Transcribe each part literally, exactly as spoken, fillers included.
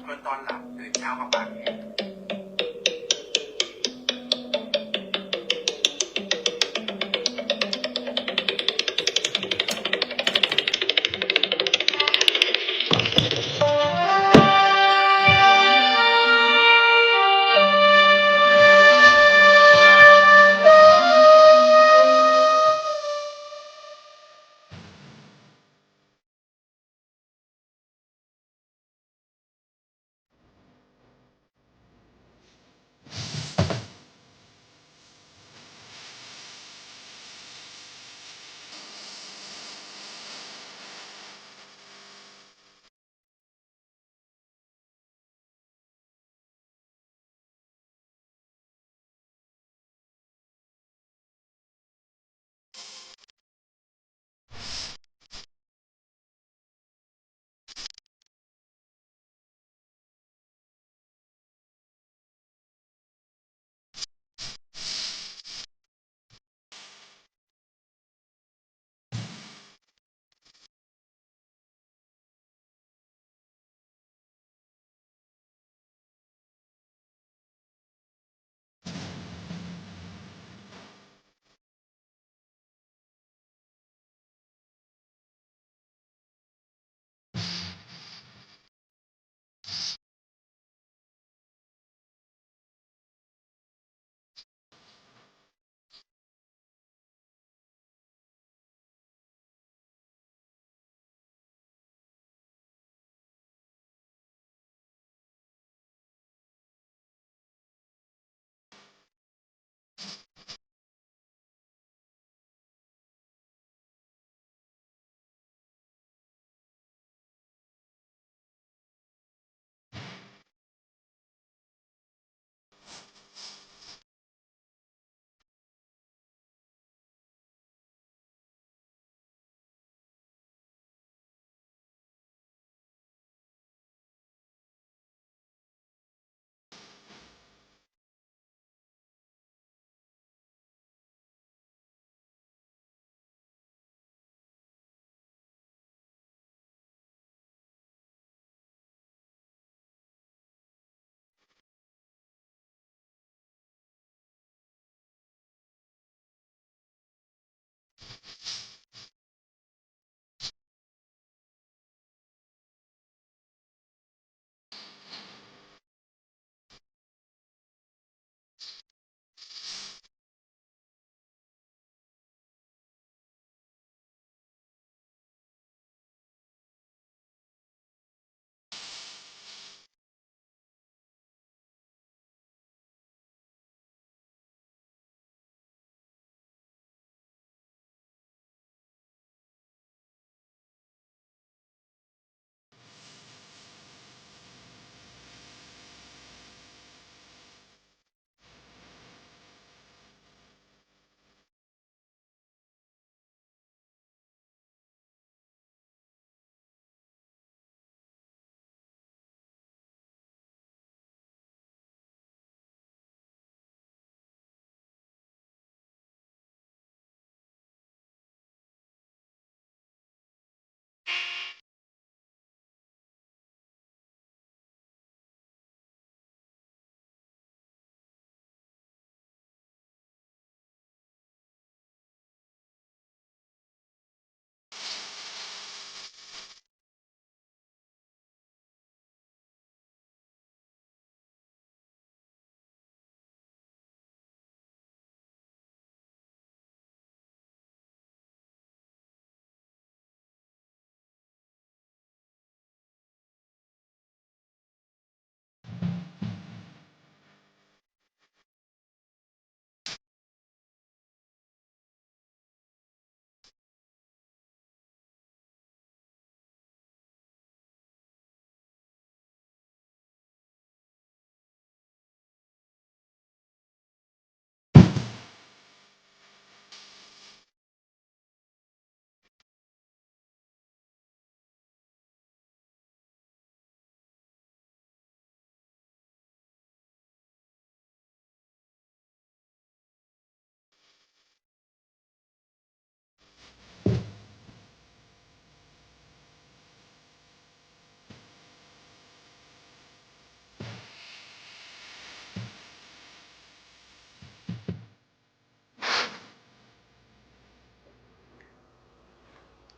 ชวนตอนหลับ ตื่นเช้ามาปากแหก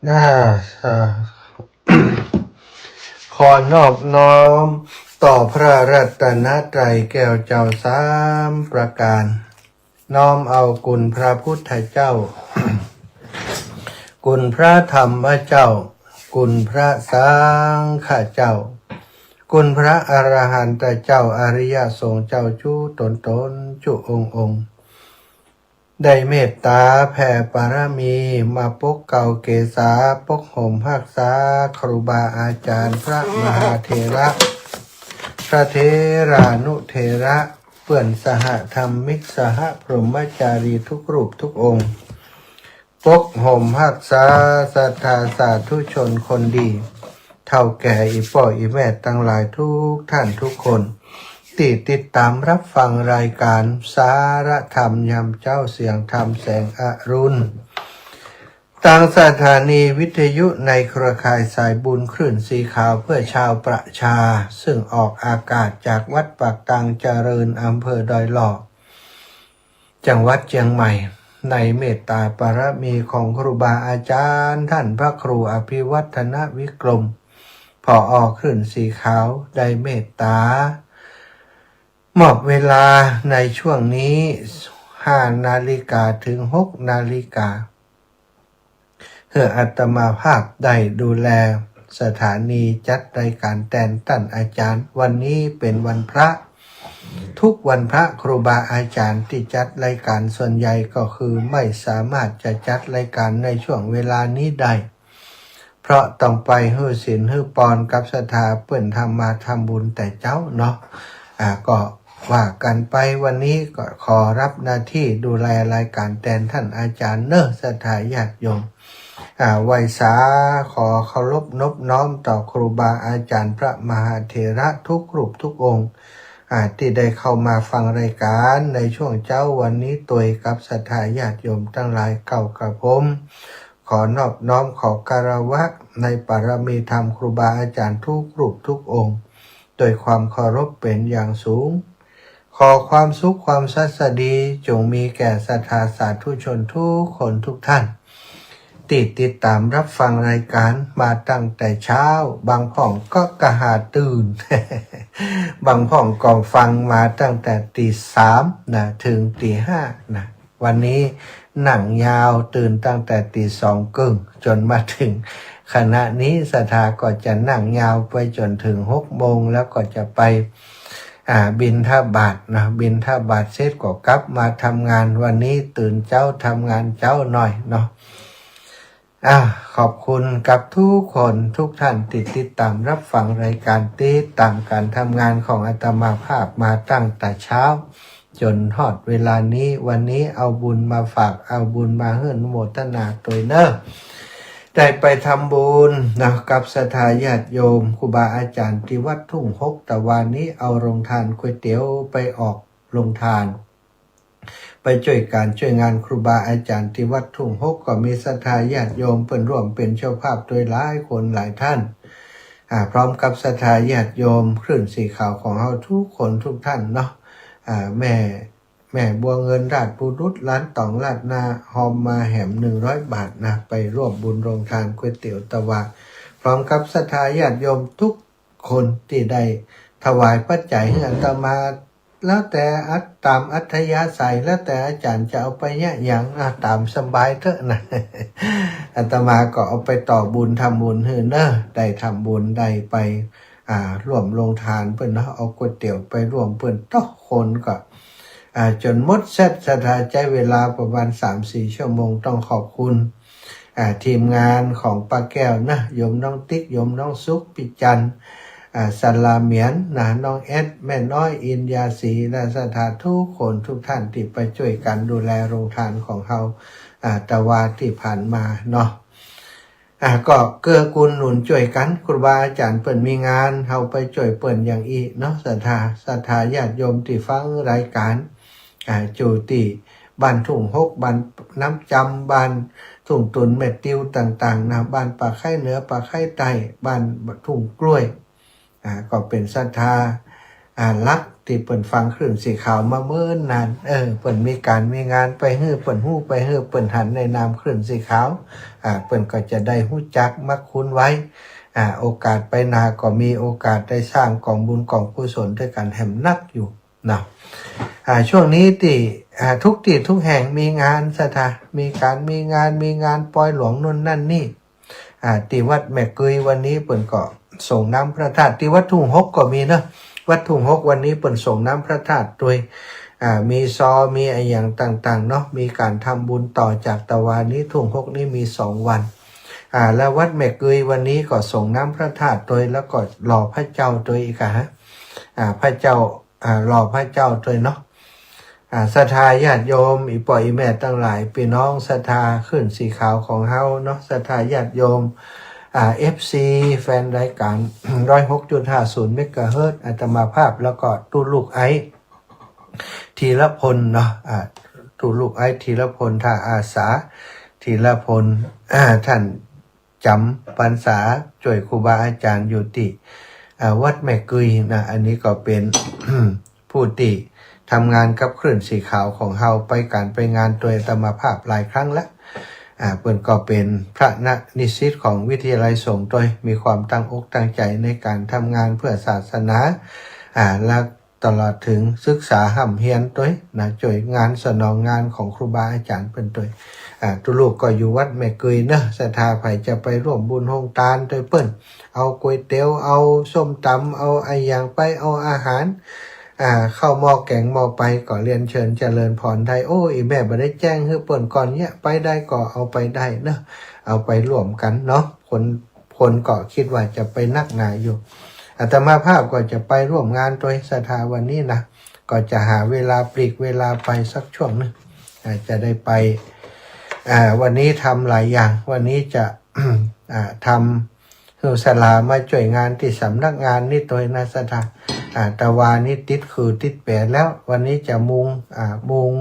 อ่า อ่า ขอนอบน้อมต่อพระรัตนตรัยแก้วเจ้าสามประการ น้อมเอาคุณพระพุทธเจ้า คุณพระธรรมเจ้า คุณพระสังฆเจ้า คุณพระอรหันตเจ้า อริยสงฆ์เจ้าจุ๊ต๋นๆ จุ๊องค์ๆ ได้เมตต๋าแผ่ปารมีมาปกเกล้าเกษา ปกห่มฮักษาครูบาอาจ๋ารย์ พระมหาเถระ พระเถรานุเถระ เปื้อนสหธรรมิก สหพรหมจารีทุกรูปทุกองค์ ปกห่มฮักษาศรัทธาสาธุชนคนดี เฒ่าแก่อี่ป้ออี่แม่ตังหลายทุกท่านทุกคน ตี้ติดต๋ามฮับฟังรายก๋านสารธรรมยามเจ๊า เสียงธรรมแสงอรุณ ตางสถานีวิทยุในเครือข่ายสายบุญคลื่นสีขาวเพื่อชาวประชา ซึ่งออกอากาศจากวัดปากตางเจริญ อำเภอดอยหล่อ จังหวัดเจียงใหม่ ในเมตต๋าปารมีของครูบาอาจ๋ารย์ ต้านพระครูอภิวัฒนวิกรม ผอ.คลื่นสีขาว ได้เมตต๋า มอบเวลาในช่วงนี้ ห้านาฬิกาเถิงหกนาฬิกา หื้ออาตมาภาพได้ดูแลสถานีจัดรายก๋านแตนต้านอาจ๋ารย์ วันนี้เป๋นวันพระ ทุกวันพระครูบาอาจ๋ารย์ตี้จัดรายก๋านส่วนใหญ่ก็คือไม่สามารถจะจัดรายก๋านในช่วงเวลานี้ได้ เพราะต้องไปหื้อศีลหื้อปอนกับศรัทธาเปิ้นทำมาทำบุญแต่เจ๊าเนาะ อ่า ก็ว่ากั๋นไป วันนี้ก็ขอฮับหน้าตี้ดูแลรายก๋านแตนต้านอาจ๋ารย์เนาะ ศรัทธาญาติโยม อ่า ไหว้สา ขอเคารพนบน้อมต่อครูบาอาจ๋ารย์พระมหาเถระทุกรูปทุกองค์ อ่า ตี้ได้เข้ามาฟังรายก๋านในช่วงเจ๊าวันนี้ตวยกับศรัทธาญาติโยมตังหลาย เก้ากระผม ขอนอบน้อมขอคารวะในปารมีธรรมครูบาอาจ๋ารย์ทุกรูปทุกองค์ ด้วยความเคารพเป๋นอย่างสูง ขอความสุขความสวัสดีจงมีแก่ศรัทธาสาธุชนทุกคนทุกท่าน ตี้ติดต๋ามฮับฟังรายก๋านมาตั้งแต่เช้า บางพ่องก็กะหาตื่น บางพ่องก็ฟังมาตั้งแต่ตีสามนะ เถิงตีห้านะ วันนี้นั่งยาว ตื่นตั้งแต่ตีสองเกิ่ง จ๋นมาเถิงขณะนี้ ศรัทธาก็จะนั่งยาวไปจ๋นเถิงหกโมง แล้วก็จะไป อ่า บิณฑบาตนะ บิณฑบาตเสร็จก็กลับมาทำงาน วันนี้ตื่นเจ๊าทำงานเจ๊าหน่อยเนาะ อ่า ขอบคุณกับทุกคนทุกท่านตี้ติดต๋ามฮับฟังรายก๋าน ติดต๋ามก๋านทำงานของอาตมาภาพมาตั้งแต่เช้า จ๋นฮอดเวลานี้ วันนี้เอาบุญมาฝาก เอาบุญมาหื้ออนุโมทนาตวยเนาะ ได้ไปทำบุญนะ กับศรัทธาญาติโยมครูบาอาจ๋ารย์ตี้วัดทุ่งหก ตะวานี้เอาโรงทานก๋วยเตี๋ยวไปออกโรงทาน ไปจ้วยก๋านจ้วยงานครูบาอาจ๋ารย์ตี้วัดทุ่งหก ก็มีศรัทธาญาติโยมเปิ้นร่วมเป๋นเจ้าภาพตวยหลายคนหลายท่าน อ่า พร้อมกับศรัทธาญาติโยมคลื่นสีขาวของเฮาทุกคนทุกท่านเนาะ อ่า แม่ แม่บัวเงินราชบุรุษ หลานต๋องราชนา ฮอมมาแหมหนึ่งร้อยบาทนะ ไปร่วมบุญโรงทานก๋วยเตี๋ยวตะวา พร้อมกับศรัทธาญาติโยมทุกคนตี้ได้ถวายปัจจัยหื้ออาตมา แล้วแต่อัต ต๋ามอัธยาศัย แล้วแต่อาจ๋ารย์จะเอาไปเยียะหยัง อ่ะ ต๋ามสบายเต๊อะนะ อาตมาก็เอาไปต่อบุญทำบุญหื้อเนาะ ได้ทำบุญ ได้ไป อ่า ร่วมโรงทานเปิ้นเนาะ เอาก๋วยเตี๋ยวไปร่วมเปิ้น ต๊อกคนก็ อ่า จ๋นหมดเสร็จ ศรัทธาใจ๊เวลาประมาณสามสี่ชั่วโมง ต้องขอบคุณ อ่า ทีมงานของป้าแก้วนะ โยมน้องติ๊ก โยมน้องสุข ปี้จัน อ่า สลาเหมียนนะ น้องแอด แม่น้อย อินยาศรี และศรัทธาทุกคนทุกท่านตี้ไปจ้วยกั๋นดูแลโรงทานของเฮา อ่า ตะวาตี้ผ่านมาเนาะ อ่า ก็เกื้อกูลหนุนจ้วยกั๋น ครูบาอาจ๋ารย์เปิ้นมีงาน เฮาไปจ้วยเปิ้นอย่างอี้เนาะ ศรัทธา ศรัทธาญาติโยมตี้ฟังรายก๋าน อ่า อยู่ตี้บ้านทุ่งหก บ้านน้ำจำ บ้านทุ่งตุน แม่ติวต่างๆ นะ บ้านป่าไคร้เหนือ ป่าไคร้ใต้ บ้านทุ่งกล้วย อ่า ก็เป๋นศรัทธา อ่า ฮักตี้เปิ้นฟังคลื่นสีขาวมาเมินนาน เออ เปิ้นมีก๋านมีงานไปหื้อเปิ้นฮู้ ไปหื้อเปิ้นหันในนามคลื่นสีขาว อ่า เปิ้นก็จะได้ฮู้จักมักคุ้นไว้ อ่า โอกาสไปหน้าก็มีโอกาสได้สร้างก๋องบุญก๋องกุศลตวยกั๋นแหมนักอยู่เนาะ อ่า ช่วงนี้ตี้ อ่า ทุกตี้ทุกแห่งมีงานศรัทธา มีก๋านมีงาน มีงานปอยหลวงโน่นนั่นนี่ อ่า ตี้วัดแม่เกยวันนี้เปิ้นก็สรงน้ำพระธาตุ ตี้วัดทุ่งหกก็มีเนาะ วัดทุ่งหกวันนี้เปิ้นสรงน้ำพระธาตุตวย อ่า มีซอ มีอะหยังต่างๆ เนาะ มีก๋านทำบุญต่อจากตะวานี้ ทุ่งหกนี้มีสองวัน อ่า แล้ววัดแม่เกยวันนี้ก็สรงน้ำพระธาตุตวย แล้วก็หล่อพระเจ้าตวยอีกอะฮะ อ่า พระเจ้า อ่า หล่อพระเจ้าตวยเนาะ อ่า ศรัทธาญาติโยม อี่ป้ออี่แม่ตังหลาย ปี้น้องศรัทธาคลื่นสีขาวของเฮาเนาะ ศรัทธาญาติโยม อ่า เอฟซี แฟนรายก๋าน ร้อยหกจุดห้าศูนย์ เมกะเฮิรตซ์ อาตมาภาพ แล้วก็ตุ๊ลุกไอ ธีรพลเนาะ อ่า ตุ๊ลุกไอ ธีรพล ท่าอาสา ธีรพล อ่า ท่าน จ๋ำพรรษาจ้วยครูบาอาจ๋ารย์อยู่ตี้ อ่า วัดแม่เกยนะ อันนี้ก็เป๋น ผู้ตี้ทำงานกับคลื่นสีขาวของเฮา ไปก๋านไปงานตวยอาตมาภาพหลายครั้งละ อ่า เปิ้นก็เป๋นพระนิสิตของวิทยาลัยสงฆ์ตวย มีความตั้งอกตั้งใจ๋ในก๋านทำงานเพื่อศาสนา อ่า และ ตลอดเถิงศึกษาฮ่ำเฮียนตวยนะ จ้วยงานสนองงานของครูบาอาจ๋ารย์เปิ้นตวย อ่า ตุ๊ลุกก็อยู่วัดแม่เกยเนาะ ศรัทธาใผจะไปร่วมบุญโฮงตานตวยเปิ้น เอาก๋วยเตี๋ยว เอาส้มต๋ำ เอาอะหยังไป เอาอาหาร อ่า ข้าวหม้อแก๋งหม้อไป ก็เรียนเชิญเจริญพรได้ โอ้ อี่แม่บ่ได้แจ้งหื้อเปิ้นก่อนเนี่ย ไปได้ก็เอาไปได้เนาะ เอาไปร่วมกั๋นเนาะ คน คนก็กึ๊ดว่าจะไปนักหนาอยู่ อาตมาภาพก็จะไปร่วมงานตวยศรัทธาวันนี้นะ ก็จะหาเวลาปลีกเวลาไปสักช่วงหนึ่ง อ่า จะได้ไป อ่า วันนี้ทำหลายอย่าง วันนี้จะ อ่า ทำหื้อศาลามาจ้วยงานตี้สำนักงานนี้ตวยนะศรัทธา อ่า ตะวานี้ติดขื่อติดแป๋แล้ว วันนี้จะมุง อ่า มุง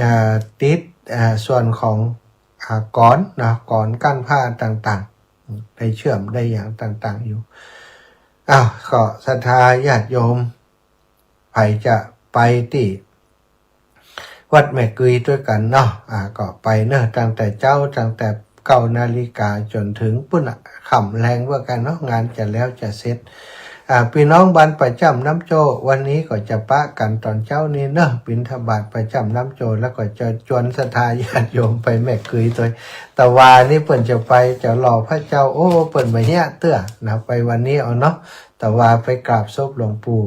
อ่า ติด อ่า ส่วนของ อ่า กรอนนะ กรอนกั้นผ้าต่างๆ ได้เชื่อมได้หยังต่างๆ อยู่ อ้าว ก็ศรัทธาญาติโยม ใผจะไปตี้วัดแม่เกยตวยกั๋นเนาะ อ่า ก็ไปเนาะ ตั้งแต่เจ๊า ตั้งแต่เก้านาฬิกาจ๋นเถิงปู๊นน่ะ ค่ำแลงว่ากั๋นเนาะ งานจะแล้วจะเสร็จ อ่า ปี้น้องบ้านป่าจ้ำน้ำโจ้ วันนี้ก็จะปะกั๋นต๋อนเจ๊านี้เนาะ บิณฑบาตป่าจ้ำน้ำโจ้ แล้วก็จะจวนศรัทธาญาติโยมไปแม่เกยตวย ตะวานี้เปิ้นจะไป จะหล่อพระเจ้า โอ้ เปิ้นบ่เยียะเตื้อนะ ไปวันนี้เอาเนาะ ตะวาไปกราบศพหลวงปู่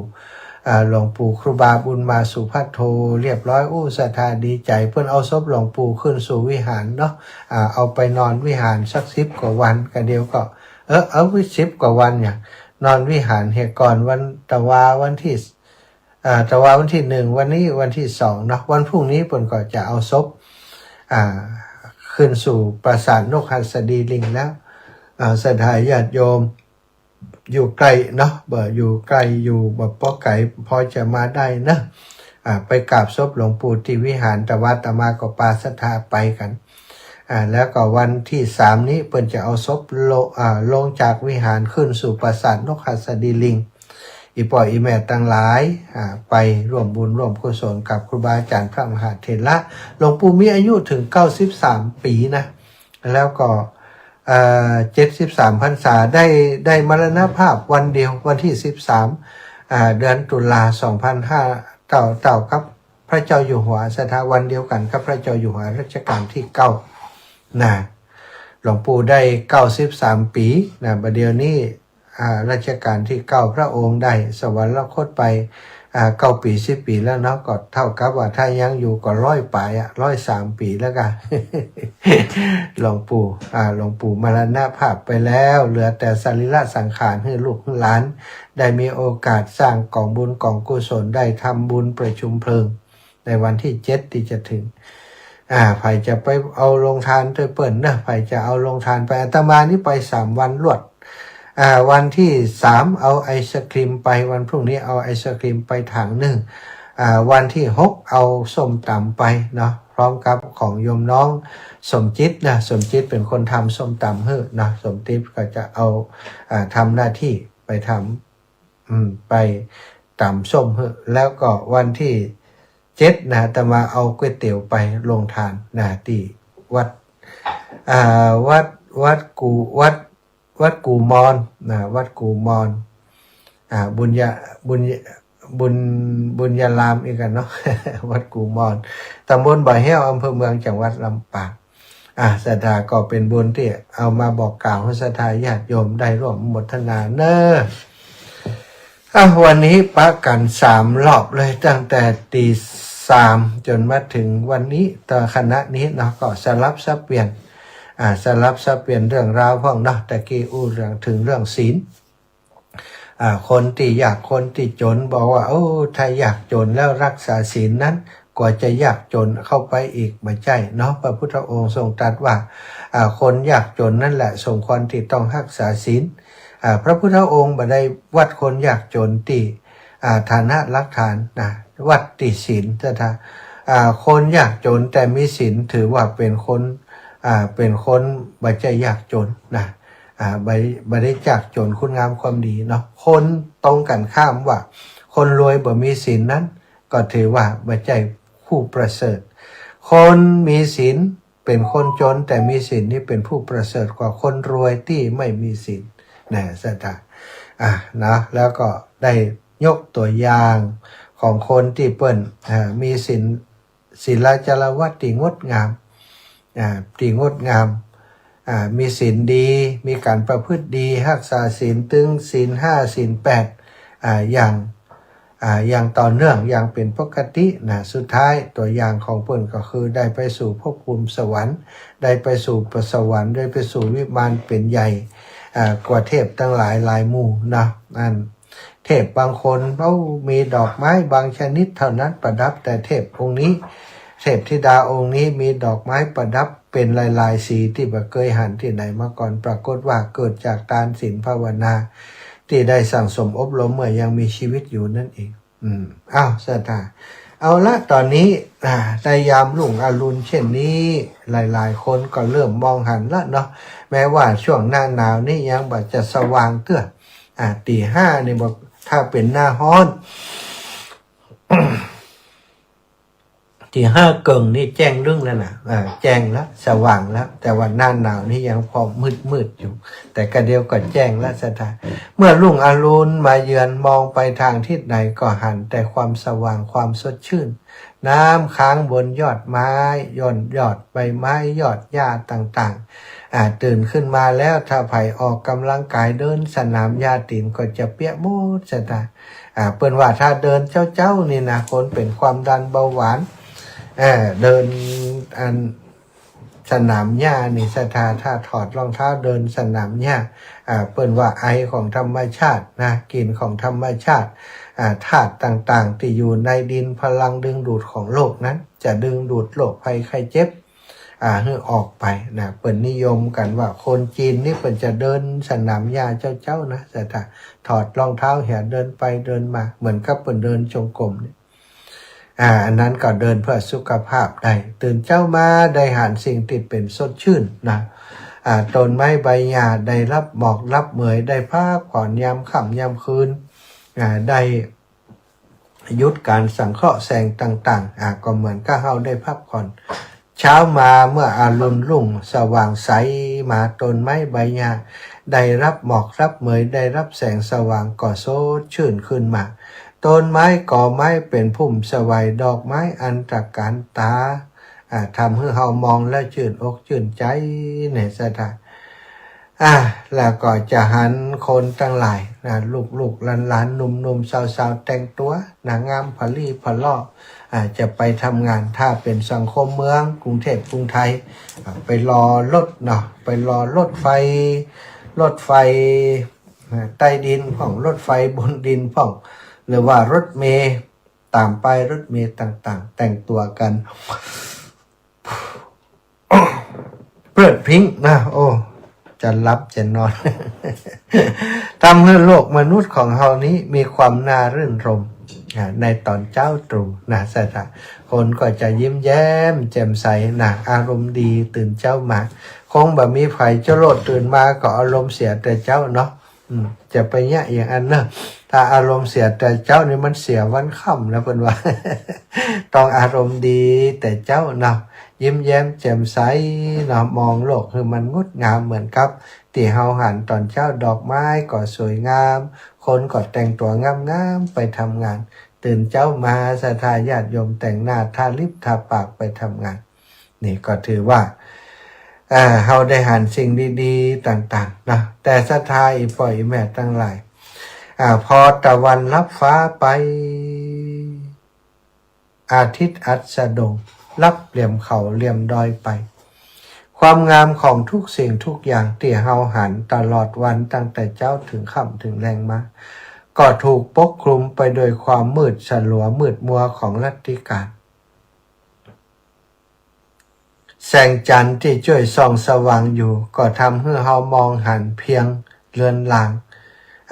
อ่า หลวงปู่ครูบาบุญมาสุภัทโทเรียบร้อย อู้ ศรัทธาดีใจ๋ เปิ้นเอาศพหลวงปู่ขึ้นสู่วิหารเนาะ อ่า เอาไปนอนวิหารสักสิบกว่าวันกะเดียวก็ เออ เอาสิบกว่าวันเนี่ย นอนวิหารเหียก่อน วันตะวาวันตี้ อ่า ตะวาวันตี้หนึ่ง วันนี้วันตี้สองเนาะ วันพรุ่งนี้เปิ้นก็จะเอาศพ อ่า ขึ้นสู่ปราสาทนกหัสดีลิงแล้ว อ่า ศรัทธาญาติโยม อยู่ใก้เนาะ บ่อยู่ใก้ อยู่บ่ปอใก๋ พอจะมาได้เนาะ อ่า ไปกราบศพหลวงปู่ตี้วิหาร ตะวาอาตมาก็ปาศรัทธาไปกั๋น อ่า แล้วก็วันตี้สามนี้เปิ้นจะเอาศพลง อ่า ลงจากวิหารขึ้นสู่ปราสาทนกหัสดีลิง อี่ป้ออี่แม่ตังหลาย อ่า ไปร่วมบุญร่วมกุศลกับครูบาอาจ๋ารย์พระมหาเถระ หลวงปู่มีอายุเถิงเก้าสิบสามปี๋นะ แล้วก็ เอ่อ เจ็ดสิบสามพรรษา ได้ ได้มรณภาพวันเดียว วันตี้สิบสาม อ่า เดือนตุลา สองพันห้า เต้า เต้ากับพระเจ้าอยู่หัว ศรัทธา วันเดียวกั๋นกับพระเจ้าอยู่หัวรัชกาลตี้เก้านะ หลวงปู่ได้เก้าสิบสามปี๋นะ บ่าเดี่ยวนี้ อ่า รัชกาลตี้เก้าพระองค์ได้สวรรคตไป อ่า เก้าปี๋ สิบปี๋แล้วเนาะ ก็เต้ากับว่าถ้ายังอยู่ก็ร้อยป๋ายอะ ร้อยสามปี๋แล้วกะ หลวงปู่ อ่า หลวงปู่มรณภาพไปแล้ว เหลือแต่สรีระสังขารหื้อลูกหื้อหลาน ได้มีโอกาสสร้างก๋องบุญก๋องกุศล ได้ทำบุญประชุมเพลิง ในวันตี้เจ็ดตี้จะเถิง อ่า ใผจะไปเอาโฮงตานตวยเปิ้นเนาะ ใผจะเอาโฮงตานไป อาตมานี่ไปสามวันรวด อ่า วันตี้สามเอาไอศกรีมไป วันพรุ่งนี้เอาไอศกรีมไปถังหนึ่ง อ่า วันตี้หกเอาส้มต๋ำไปเนาะ พร้อมกับของโยมน้องสมจิตนะ สมจิตเป๋นคนทำส้มต๋ำหื้อนะ สมจิตก็จะเอา อ่า ทำหน้าตี้ไปทำ อืม ไป ต๋ำส้มหื้อ แล้วก็วันตี้เจ็ดนะ อาตมาเอาก๋วยเตี๋ยวไปโฮงตานนะ ตี้วัด อ่า วัด วัดกู่ วัด วัดกู่มอนนะ วัดกู่มอน อ่า บุญญา บุญ บุญ บุญญารามอีกกั๋นเนาะ วัดกู่มอน ต๋ำบลบ่าแฮ้ว อำเภอเมือง จังหวัดลำปาง อ่า ศรัทธา ก็เป๋นบุญตี้เอามาบอกกล่าวหื้อศรัทธาญาติโยมได้ร่วมอนุโมทนาเน่อ อ่ะ วันนี้ปะกั๋นสามรอบเลย ตั้งแต่ตีสามจ๋นมาเถิงวันนี้ ต่อขณะนี้เนาะ ก็สลับสับเปลี่ยน อ่า สลับสับเปลี่ยนเรื่องราวพ่องเนาะ ตะกี้อู้เถิงเรื่องศีล อ่า คนตี้ยากคนตี้จ๋นบอกว่า โอ้ ถ้ายากจ๋นแล้วรักษาศีลนั้น กลัวจะยากจ๋นเข้าไปอีก บ่ใจ้เนาะ พระพุทธองค์ทรงตรัสว่า อ่า คนยากจ๋นนั่นแหละสมควรตี้ต้องรักษาศีล อ่า พระพุทธองค์บ่ได้วัดคนยากจ๋นตี้ อ่า ฐานะหลักฐานนะ วัดตี้ศีล ศรัทธา อ่า คนยากจ๋นแต่มีศีลถือว่าเป๋นคน อ่า เป๋นคนบ่ใจ้ยากจ๋นนะ อ่า บ่ บ่ได้ยากจ๋นคุณงามความดีเนาะ คนตรงกั๋นข้ามว่า คนรวยบ่มีศีลนั้น ก็ถือว่าบ่ใจ้ผู้ประเสริฐ คนมีศีลเป๋นคนจ๋นแต่มีศีลนี่เป๋นผู้ประเสริฐกว่าคนรวยตี้ไม่มีศีลนะ ศรัทธา อ่า นะ แล้วก็ได้ยกตั๋วอย่างของคนตี้เปิ้น อ่า มีศีล ศีลาจารวัตรตี้งดงาม อ่า ตี้งดงาม อ่า มีศีลดี มีก๋านประพฤติดี รักษาศีล ตึงศีลห้า ศีลแปด อ่า อย่าง อ่า อย่างต่อเนื่อง อย่างเป๋นปกตินะ สุดท้ายตั๋วอย่างของเปิ้นก็คือได้ไปสู่ภพภูมิสวรรค์ ได้ไปสู่สวรรค์ ได้ไปสู่วิมานเป๋นใหญ่ อ่า กว่าเทพตังหลายหลายหมู่นะ อัน เทพบางคน โอ้ มีดอกไม้บางชนิดเท่านั้นประดับ แต่เทพองค์นี้ เทพธิดาองค์นี้มีดอกไม้ประดับเป๋นหลายๆ สีตี้บ่เกยหันตี้ไหนมาก่อน ปรากฏว่าเกิดจากตานศีลภาวนา ตี้ได้สั่งสมอบรมเมื่อยังมีชีวิตอยู่นั่นเอง อืม อ้าว ศรัทธา เอาละ ต๋อนนี้ อ่า ในยามรุ่งอรุณเช่นนี้ หลายๆ คนก็เริ่มมองหันละเนาะ แม้ว่าช่วงหน้าหนาวนี่ยังบ่จะสว่างเตื้อ อ่า ตีห้านี่บ่ ถ้าเป๋นหน้าฮ้อน ตีห้าเกิ่งนี่แจ้งลึ้งแล้วนะ อ่า แจ้งแล้ว สว่างแล้ว แต่ว่าหน้าหนาวนี่ยังพอมืดๆ อยู่ แต่กะเดียวก็แจ้งแล้ว ศรัทธา เมื่อรุ่งอรุณมาเยือน มองไปทางทิศไหนก็หันแต่ความสว่าง ความสดชื่น น้ำค้างบนยอดไม้ ย่อนยอดใบไม้ ยอดหญ้าต่างๆ อ่า ตื่นขึ้นมาแล้ว ถ้าใผออกกำลังกายเดินสนามหญ้า ตี๋นก็จะเปียกหมด ศรัทธา อ่า เปิ้นว่าถ้าเดินเจ๊าๆ นี่นะ คนเป๋นความดันเบาหวาน เอ่อ เดินอันสนามหญ้านี่ ศรัทธา ถ้าถอดรองเท้าเดินสนามหญ้า อ่า เปิ้นว่าไอของธรรมชาตินะ กลิ่นของธรรมชาติ อ่า ธาตุต่างๆ ตี้อยู่ในดิน พลังดึงดูดของโลกนั้น จะดึงดูดโรคภัยไข้เจ็บ อ่า หื้อออกไปนะ เปิ้นนิยมกั๋นว่าคนจีนนี่เปิ้นจะเดินสนามหญ้าเจ๊าๆ นะ ศรัทธา ถอดรองเท้าเหียเดินไปเดินมา เหมือนกับเปิ้นเดินจงกรมนี่ อ่า อันนั้นก็เดินเพื่อสุขภาพได้ ตื่นเจ๊ามาได้หันสิ่งตี้เป๋นสดชื่นนะ อ่า ต้นไม้ใบหญ้าได้ฮับหมอกฮับเหมย ได้พักผ่อนยามค่ำยามคืน อ่า ได้ หยุดก๋านสังเคราะห์แสงต่างๆ อ่า ก็เหมือนกับเฮาได้พักผ่อน เช้ามาเมื่ออรุณรุ่งสว่างใสมา ต้นไม้ใบหญ้าได้ฮับหมอกฮับเหมย ได้ฮับแสงสว่างก็สดชื่นขึ้นมา ต้นไม้กอไม้เป๋นพุ่มสวัย ดอกไม้อันตระก๋านต๋า อ่า ทำหื้อเฮามองแล้วจื้นอกจื้นใจ๋ เนี่ย ศรัทธา อ่ะ แล้วก็จะหันคนตังหลายนะ ลูกๆ หลานๆ หนุ่มๆ สาวๆ แต่งตั๋วนางงามผะลี่ผะล่อ อ่ะ จะไปทำงาน ถ้าเป๋นสังคมเมืองกรุงเทพกรุงไทย อ่ะ ไปรอรถเนาะ ไปรอรถไฟ รถไฟ อ่ะ ใต้ดินพ่อง รถไฟบนดินพ่อง หรือว่ารถเมล์ ต๋ามป้ายรถเมล์ต่างๆ แต่งตั๋วกั๋น เพลิดเพลิ้นนะ โอ้ จะหลับจะนอน ทำหื้อโลกมนุษย์ของเฮานี้มีความน่ารื่นรมย์ อ่า ในต๋อนเจ๊าตรู่นะ ศรัทธา คนก็จะยิ้มแย้มแจ่มใสนะ อารมณ์ดี ตื่นเจ๊ามา คงบ่มีใผจะโลดตื่นมาก็อารมณ์เสียแต่เจ๊าเนาะ อืม จะไปเยียะอย่างอั้นเนาะ ท ถ้าอารมณ์เสียแต่เจ๊านี่มันเสียวันค่ำนะ เปิ้นว่า ต้องอารมณ์ดีแต่เจ๊าเนาะ ยิ้มแย้มแจ่มใสเนาะ มองโลกหื้อมันงดงาม เหมือนกับตี้เฮาหันต๋อนเจ๊า ดอกไม้ก็สวยงาม คนก็แต่งตั๋วงามๆ ไปทำงาน ตื่นเจ๊ามาศรัทธาญาติโยมแต่งหน้าทาลิปทาปากไปทำงาน นี่ก็ถือว่า เอ่อ เฮาได้หันสิ่งดีๆ ต่างๆ นะ แต่ศรัทธาอี่ป้ออี่แม่ตังหลาย อ่า พอตะวันลับฟ้าไป อาทิตย์อัสดง ลับเหลี่ยมเขาเหลี่ยมดอยไป ความงามของทุกสิ่งทุกอย่างตี้เฮาหันตลอดวันตั้งแต่เจ๊าเถิงค่ำเถิงแลงมา ก็ถูกปกคลุมไปโดยความมืดสลัวมืดมัวของรัตติกา แสงจันทร์ตี้จ้วยส่องสว่างอยู่ ก็ทำหื้อเฮามองหันเพียงเรือนร่าง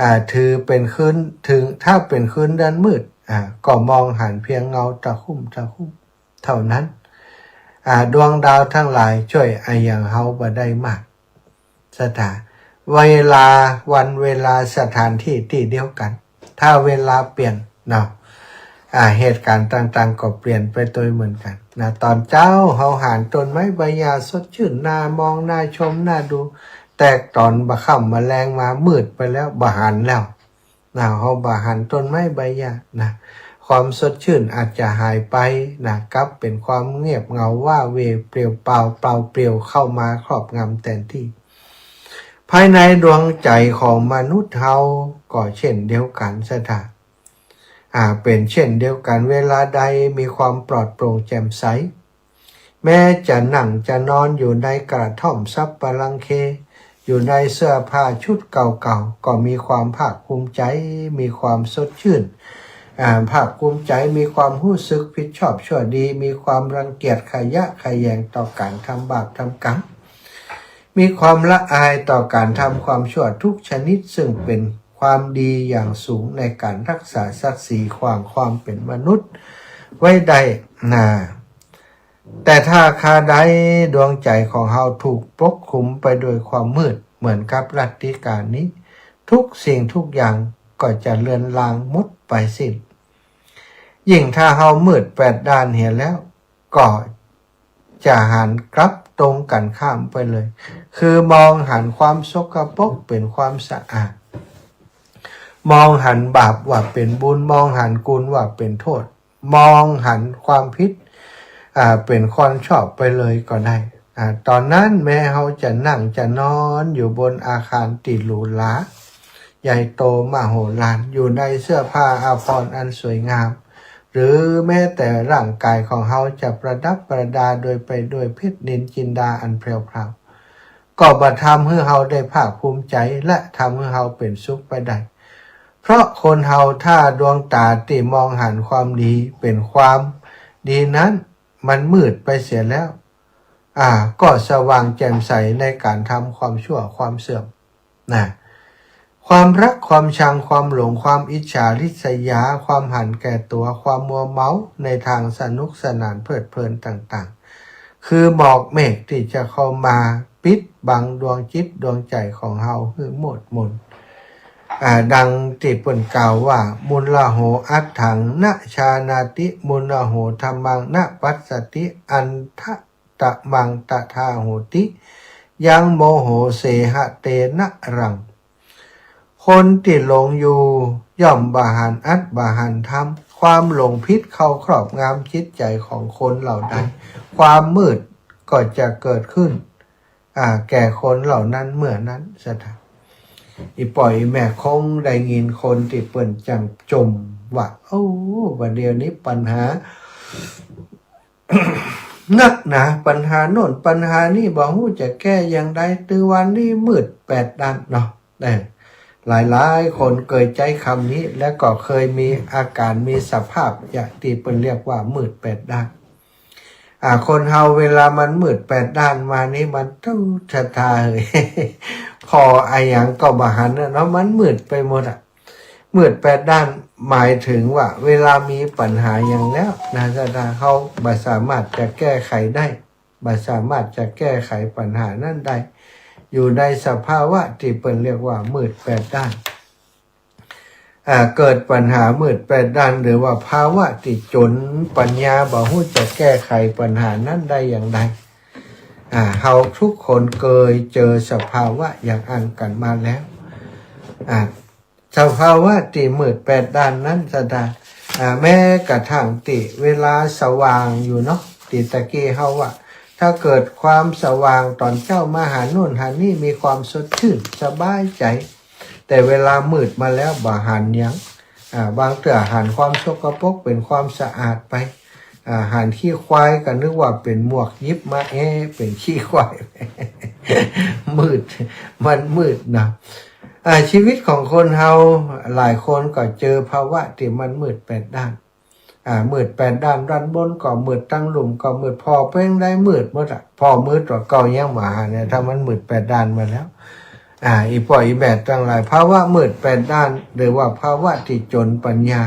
อ่า ถือเป๋นคืน ถึง ถ้าเป๋นคืนด้านมืด อ่า ก็มองหันเพียงเงาตะคุ่มตะคุ่มเท่านั้น อ่า ดวงดาวตังหลายจ้วยอะหยังเฮาบ่ได้มาก ศรัทธา เวลา วันเวลาสถานตี้ตี้เดียวกั๋น ถ้าเวลาเปลี่ยนเนาะ อ่า เหตุก๋ารณ์ต่างๆ ก็เปลี่ยนไปตวยเหมือนกั๋นนะ ต๋อนเจ๊าเฮาหันต้นไม้ใบหญ้าสดชื่น น่ามอง น่าชม น่าดู แต่ต๋อนบ่าค่ำบ่าแลงมามืดไปแล้ว บ่หันแล้ว นะ เฮาบ่หันต้นไม้ใบหญ้านะ ความสดชื่นอาจจะหายไปนะ กลับเป๋นความเงียบเหงาว้าเหว่เปลี่ยวเปล่า เปล่าเปลี่ยวเข้ามาครอบงำแตนตี้ ภายในดวงใจ๋ของมนุษย์เฮาก็เช่นเดียวกั๋นศรัทธา อ่า เป๋นเช่นเดียวกั๋น เวลาใดมีความปลอดโปร่งแจ่มใส แม้จะนั่งจะนอนอยู่ในกระท่อมสัปปะรังเค อยู่ในเสื้อผ้าชุดเก่าๆ ก็มีความภาคภูมิใจ๋ มีความสดชื่น อ่า ภาคภูมิใจ๋ มีความฮู้สึกผิดชอบชั่วดี มีความรังเกียจขยะแขยงต่อก๋านทำบาปทำกรรม มีความละอายต่อก๋านทำความชั่วทุกชนิด ซึ่งเป๋นความดีอย่างสูงในก๋านรักษาศักดิ์ศรีของความเป๋นมนุษย์ไว้ได้นา แต่ถ้าคราใดดวงใจ๋ของเฮาถูกปกคลุมไปโดยความมืดเหมือนกับรัตติกานี้ ทุกสิ่งทุกอย่างก็จะเลือนลางหมดไปสิ้น ยิ่งถ้าเฮามืดแปดด้านเหียแล้ว ก็จะหันกลับตรงกั๋นข้ามไปเลย คือมองหันความสกปรกเป๋นความสะอาด มองหันบาปว่าเป๋นบุญ มองหันกุณว่าเป๋นโทษ มองหันความผิด อ่า เป๋นความชอบไปเลยก็ได้ อ่า ต๋อนนั้นแม้เฮาจะนั่งจะนอนอยู่บนอาคารตี้หรูหรา ใหญ่โตมโหฬาร อยู่ในเสื้อผ้าอาภรณ์อันสวยงาม หรือแม้แต่ร่างกายของเฮาจะประดับประดาโดยไปด้วยเพชรนิลจินดาอันแพรวๆ ก็บ่ทำหื้อเฮาได้ภาคภูมิใจ๋ และทำหื้อเฮาเป๋นสุขไปได้ เพราะคนเฮาถ้าดวงต๋าตี้มองหันความดีเป๋นความดีนั้นมันมืดไปเสียแล้ว อ่า ก็สว่างแจ่มใสในก๋านทำความชั่วความเสื่อม นะ ความรักความชัง ความหลง ความอิจฉาริษยา ความหันแก่ตั๋ว ความมัวเมาในตางสนุกสนานเพลิดเพลินต่างๆ คือหมอกเมฆตี้จะเข้ามาปิดบังดวงจิตดวงใจ๋ของเฮาหื้อโมดมน อ่า ดังตี้เปิ้นกล่าวว่า มุนละโห อัตถัง นะ จานาติ มุนละโห ธัมมัง นะ ปัสสติ อัตถะ ตะมัง ตถา โหติ ยัง โมโห เสหะ เตนะ รัง คนตี้หลงอยู่ย่อมบ่หันอัตบ่หันธรรม ความหลงผิดเข้าครอบงำจิตใจ๋ของคนเหล่านั้น ความมืดก็จะเกิดขึ้น อ่า แก่คนเหล่านั้นเมื่อนั้น ศรัทธา อี่ป้ออี่แม่คงได้ยินคนตี้เปิ้นจั่งจ่มว่า โอ้ บ่าเดี่ยวนี้ปัญหา นักหนา ปัญหาโน่นปัญหานี่ บ่ฮู้จะแก้อย่างใด ตึงวันนี้มืดแปดด้านเนาะ เออ หลายๆ คนเกยใจ๊กำนี้ และก็เกยมีอาก๋านมีสภาพอย่างตี้เปิ้นเรียกว่ามืดแปดด้าน อ่า คนเฮาเวลามันมืดแปดด้านมานี่ มันตุ๊กตาเหย ผ่ออะหยังก็บ่หันน่ะเนาะ มันมืดไปหมดอะ มืดแปดด้านหมายถึงว่าเวลามีปัญหาอย่างแล้วนะ ถ้า ถ้าเฮาบ่สามารถจะแก้ไขได้ บ่สามารถจะแก้ไขปัญหานั้นได้ อยู่ในสภาวะตี้เปิ้นเรียกว่ามืดแปดด้าน อ่า เกิดปัญหามืดแปดด้าน หรือว่าภาวะตี้จ๋นปัญญา บ่ฮู้จะแก้ไขปัญหานั้นได้อย่างใด อ่า เฮาทุกคนเกยเจอสภาวะอย่างอั้นกั๋นมาแล้ว อ่า สภาวะตี้มืดแปดด้านนั้นสะดา อ่า แม้กระทั่งตี้เวลาสว่างอยู่เนาะ ตี้ตะกี้เฮาว่า ถ้าเกิดความสว่างต๋อนเจ๊ามาหันโน่นหันนี่ มีความสดชื่นสบายใจ๋ แต่เวลามืดมาแล้วบ่หันหยัง อ่า บางเตื้อหันความสกปรกเป๋นความสะอาดไป อ่า หันขี้ควายก็นึกว่าเป๋นหมวกยิบมา เอ๊ะ เป๋นขี้ควาย มืด มันมืดนะ อ่า ชีวิตของคนเฮาหลายคนก็เจอภาวะตี้มันมืดแปดด้าน อ่า มืดแปดด้าน ด้านบนก็มืด ตังลุ่มก็มืด ผ่อเป๋นใดมืดหมดอะ ผ่อมืดตั๋วเก่ายังบ่หันเนี่ย ถ้ามันมืดแปดด้านมาแล้ว อ่า อี่ป้ออี่แม่ตังหลาย ภาวะมืดแปดด้าน หรือว่าภาวะตี้จ๋นปัญญา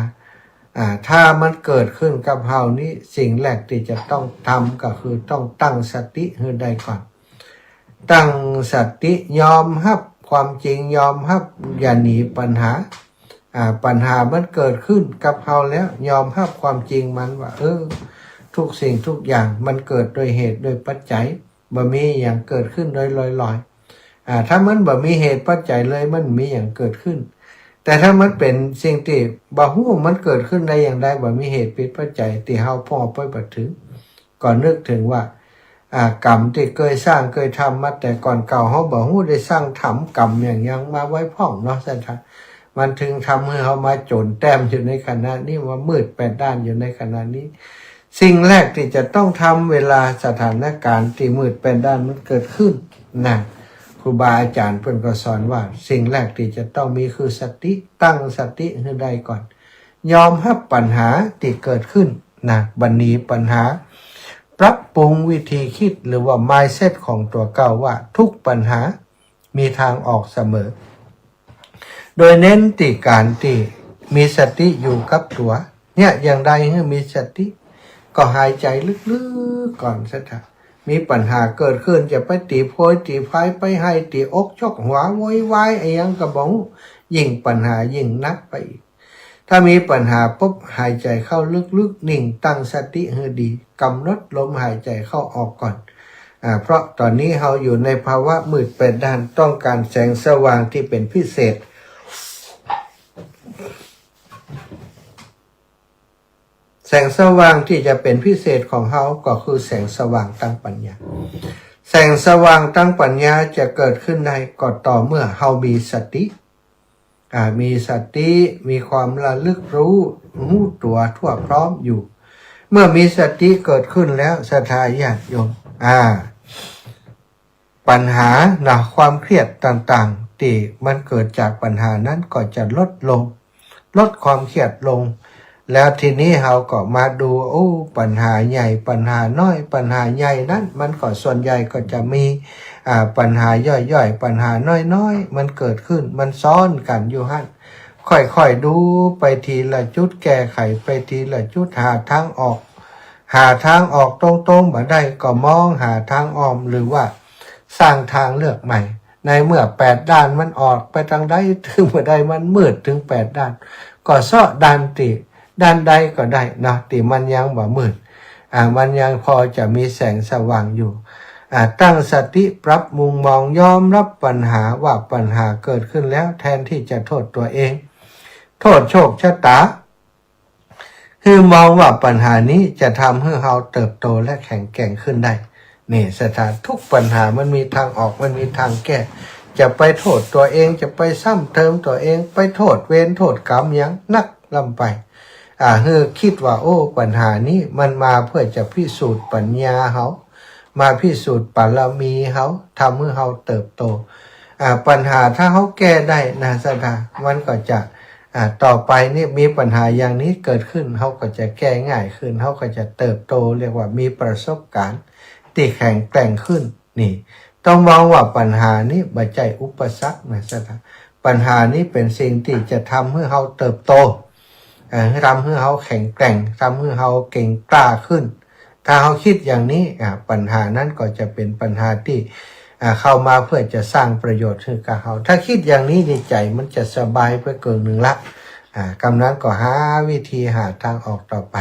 อ่า ถ้ามันเกิดขึ้นกับเฮานี้ สิ่งแรกตี้จะต้องทำก็คือต้องตั้งสติหื้อได้ก่อน ตั้งสติ ยอมฮับความจริง ยอมฮับ อย่าหนีปัญหา อ่า ปัญหามันเกิดขึ้นกับเฮาแล้ว ยอมฮับความจริงมันว่า เออ ทุกสิ่งทุกอย่างมันเกิดโดยเหตุโดยปัจจัย บ่มีหยังเกิดขึ้นโดยลอยๆ อ่า ถ้ามันบ่มีเหตุปัจจัยเลย มันบ่มีหยังเกิดขึ้น แต่ถ้ามันเป๋นสิ่งตี้บ่ฮู้มันเกิดขึ้นได้อย่างใด บ่มีเหตุปิดปัจจัย ตี้เฮาป้อไปบ่เถิง ก็นึกเถิงว่า อ่า กรรมตี้เกยสร้างเกยทำมาแต่ก่อนเก่า เฮาบ่ฮู้ได้สร้างทำกรรมหยังหยังมาไว้พ่องเนาะ สะดา มันเถิงทำหื้อเฮามาจ๋นแต้มอยู่ในขณะนี้ ว่ามืดแปดด้านอยู่ในขณะนี้ สิ่งแรกตี้จะต้องทำเวลาสถานการณ์ตี้มืดแปดด้านมันเกิดขึ้นนะ ครูบาอาจ๋ารย์เปิ้นก็สอนว่า สิ่งแรกตี้จะต้องมีคือสติ ตั้งสติหื้อได้ก่อน ยอมฮับปัญหาตี้เกิดขึ้นนะ บ่หนีปัญหา ปรับปรุงวิธีคิด หรือว่า mindset ของตั๋วเก่าว่าทุกปัญหามีทางออกเสมอ โดยเน้นตี้ก๋านตี้มีสติอยู่กับตั๋ว เนี่ย อย่างใดหื้อมีสติ ก็หายใจ๋ลึกๆ ก่อนสะดา มีปัญหาเกิดขึ้น จะไปตี๋โพยตี๋พาย ไปไห้ตี๋อกชกหัวโวยวายอะหยังก็บ่ฮู้ ยิ่งปัญหายิ่งหนักไปอีก ถ้ามีปัญหาปุ๊บ หายใจ๋เข้าลึกๆ นิ่ง ตั้งสติหื้อดี กำหนดลมหายใจ๋เข้าออกก่อน อ่า เพราะต๋อนนี้เฮาอยู่ในภาวะมืดแปดด้าน ต้องก๋านแสงสว่างตี้เป๋นพิเศษ แสงสว่างตี้จะเป๋นพิเศษของเฮาก็คือแสงสว่างตางปัญญา แสงสว่างตางปัญญาจะเกิดขึ้นได้ก็ต่อเมื่อเฮามีสติ อ่า มีสติ มีความระลึกรู้ ฮู้ตั๋วทั่วพร้อมอยู่ เมื่อมีสติเกิดขึ้นแล้ว ศรัทธาญาติโยม อ่า ปัญหานะ ความเครียดต่างๆ ตี้มันเกิดจากปัญหานั้นก็จะลดลง ลดความเครียดลง แล้วทีนี้เฮาก็มาดู โอ้ ปัญหาใหญ่ ปัญหาน้อย ปัญหาใหญ่นั้นมันก็ส่วนใหญ่ก็จะมี อ่า ปัญหาย่อยๆ ปัญหาน้อยๆ มันเกิดขึ้น มันซ้อนกั๋นอยู่หั้น ค่อยๆ ดูไปทีละจุด แก้ไขไปทีละจุด หาทางออก หาทางออกตรงๆ บ่ได้ก็มองหาทางอ้อม หรือว่าสร้างทางเลือกใหม่ ในเมื่อแปดด้านมันออกไปตางใด เถิงบ่ได้ มันมืดเถิงแปดด้าน ก็เซาะด้านตี้ ด้านใดก็ได้เนาะ ตี้มันยังบ่มืด อ่า มันยังพอจะมีแสงสว่างอยู่ อ่า ตั้งสติปรับมุมมอง ยอมรับปัญหาว่าปัญหาเกิดขึ้นแล้ว แทนตี้จะโทษตั๋วเอง โทษโชคชะตา หื้อมองว่าปัญหานี้จะทำหื้อเฮาเติบโตและแข็งแกร่งขึ้นได้ นี่ ศรัทธา ทุกปัญหามันมีทางออก มันมีทางแก้ จะไปโทษตั๋วเอง จะไปซ้ำเติมตั๋วเอง ไปโทษเวรโทษกรรมหยังนักล้ำไป อ่า หื้อคิดว่า โอ้ ปัญหานี้มันมาเพื่อจะพิสูจน์ปัญญาเฮา มาพิสูจน์บารมีเฮา ทำหื้อเฮาเติบโต อ่า ปัญหาถ้าเฮาแก้ได้นะ ศรัทธา มันก็จะ อ่า ต่อไปนี้มีปัญหาอย่างนี้เกิดขึ้น เฮาก็จะแก้ง่ายขึ้น เฮาก็จะเติบโต เรียกว่ามีประสบการณ์ตี้แข็งแกร่งขึ้น นี่ ต้องมองว่าปัญหานี้บ่ใจ้อุปสรรคนะ ศรัทธา ปัญหานี้เป๋นสิ่งตี้จะทำหื้อเฮาเติบโต เอ่อ ทำหื้อเฮาแข็งแกร่ง ทำหื้อเฮาเก่งกล้าขึ้น ถ้าเฮาคิดอย่างนี้ อ่า ปัญหานั้นก็จะเป๋นปัญหาตี้ อ่า เข้ามาเพื่อจะสร้างประโยชน์หื้อกับเฮา ถ้าคิดอย่างนี้นี่ใจ๋มันจะสบายไปเกิ่งนึ่งละ อ่า กำนั้นก็หาวิธีหาตางออกต่อไป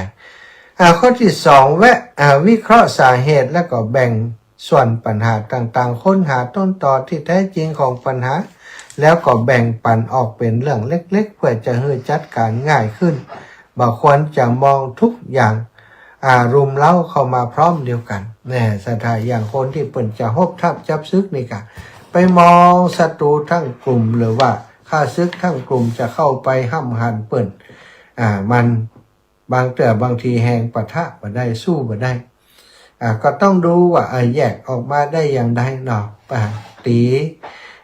อ่า ข้อตี้สอง แวะ อ่า วิเคราะห์สาเหตุแล้วก็แบ่งส่วนปัญหาต่างๆ ค้นหาต้นตอตี้แต๊จริงของปัญหา แล้วก็แบ่งปั๋นออกเป๋นเรื่องเล็กๆ เปื้อจะหื้อจัดก๋านง่ายขึ้น บ่ควรจะมองกู้อย่าง อ่า รุมเร้าเข้ามาพร้อมเดียวกั๋น แน่ ศรัทธา อย่างคนตี้เปิ้นจะฮบทัพจับศึกนี่ก่ะ ไปมองศัตรูตังกลุ่ม หรือว่าข้าศึกตังกลุ่มจะเข้าไปห้ำหันเปิ้น อ่า มัน บางเตื้อบางทีแฮงปะทะบ่ได้ สู้บ่ได้ อ่า ก็ต้องดูว่า เอ่อ แยกออกมาได้อย่างใดเนาะ อ่า ตี๋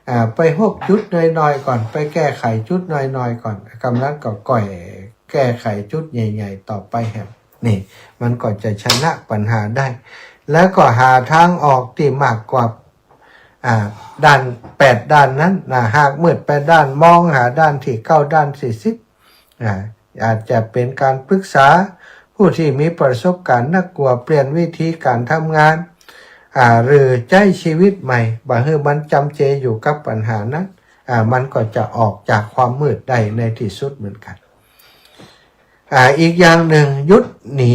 อ่า ไปฮบจุดน้อยๆ ก่อน ไปแก้ไขจุดน้อยๆ ก่อน กำนั้นก็ก่อยแก้ไขจุดใหญ่ๆ ต่อไปแหม นี่ มันก็จะชนะปัญหาได้ แล้วก็หาตางออกตี้มากกว่า อ่า ด้านแปดด้านนั้นนะ หากมืดแปดด้าน มองหาด้านตี้เก้าด้านสี่สิบ อ่า อาจจะเป๋นก๋านปรึกษาผู้ตี้มีประสบก๋ารณ์นักกว่า เปลี่ยนวิธีก๋านทำงาน อ่า หรือใจ๊ชีวิตใหม่ บ่หื้อมันจ๋ำเจอยู่กับปัญหานั้น อ่า มันก็จะออกจากความมืดได้ในตี้สุดเหมือนกั๋น อ่า อีกอย่างนึ่ง หยุดหนี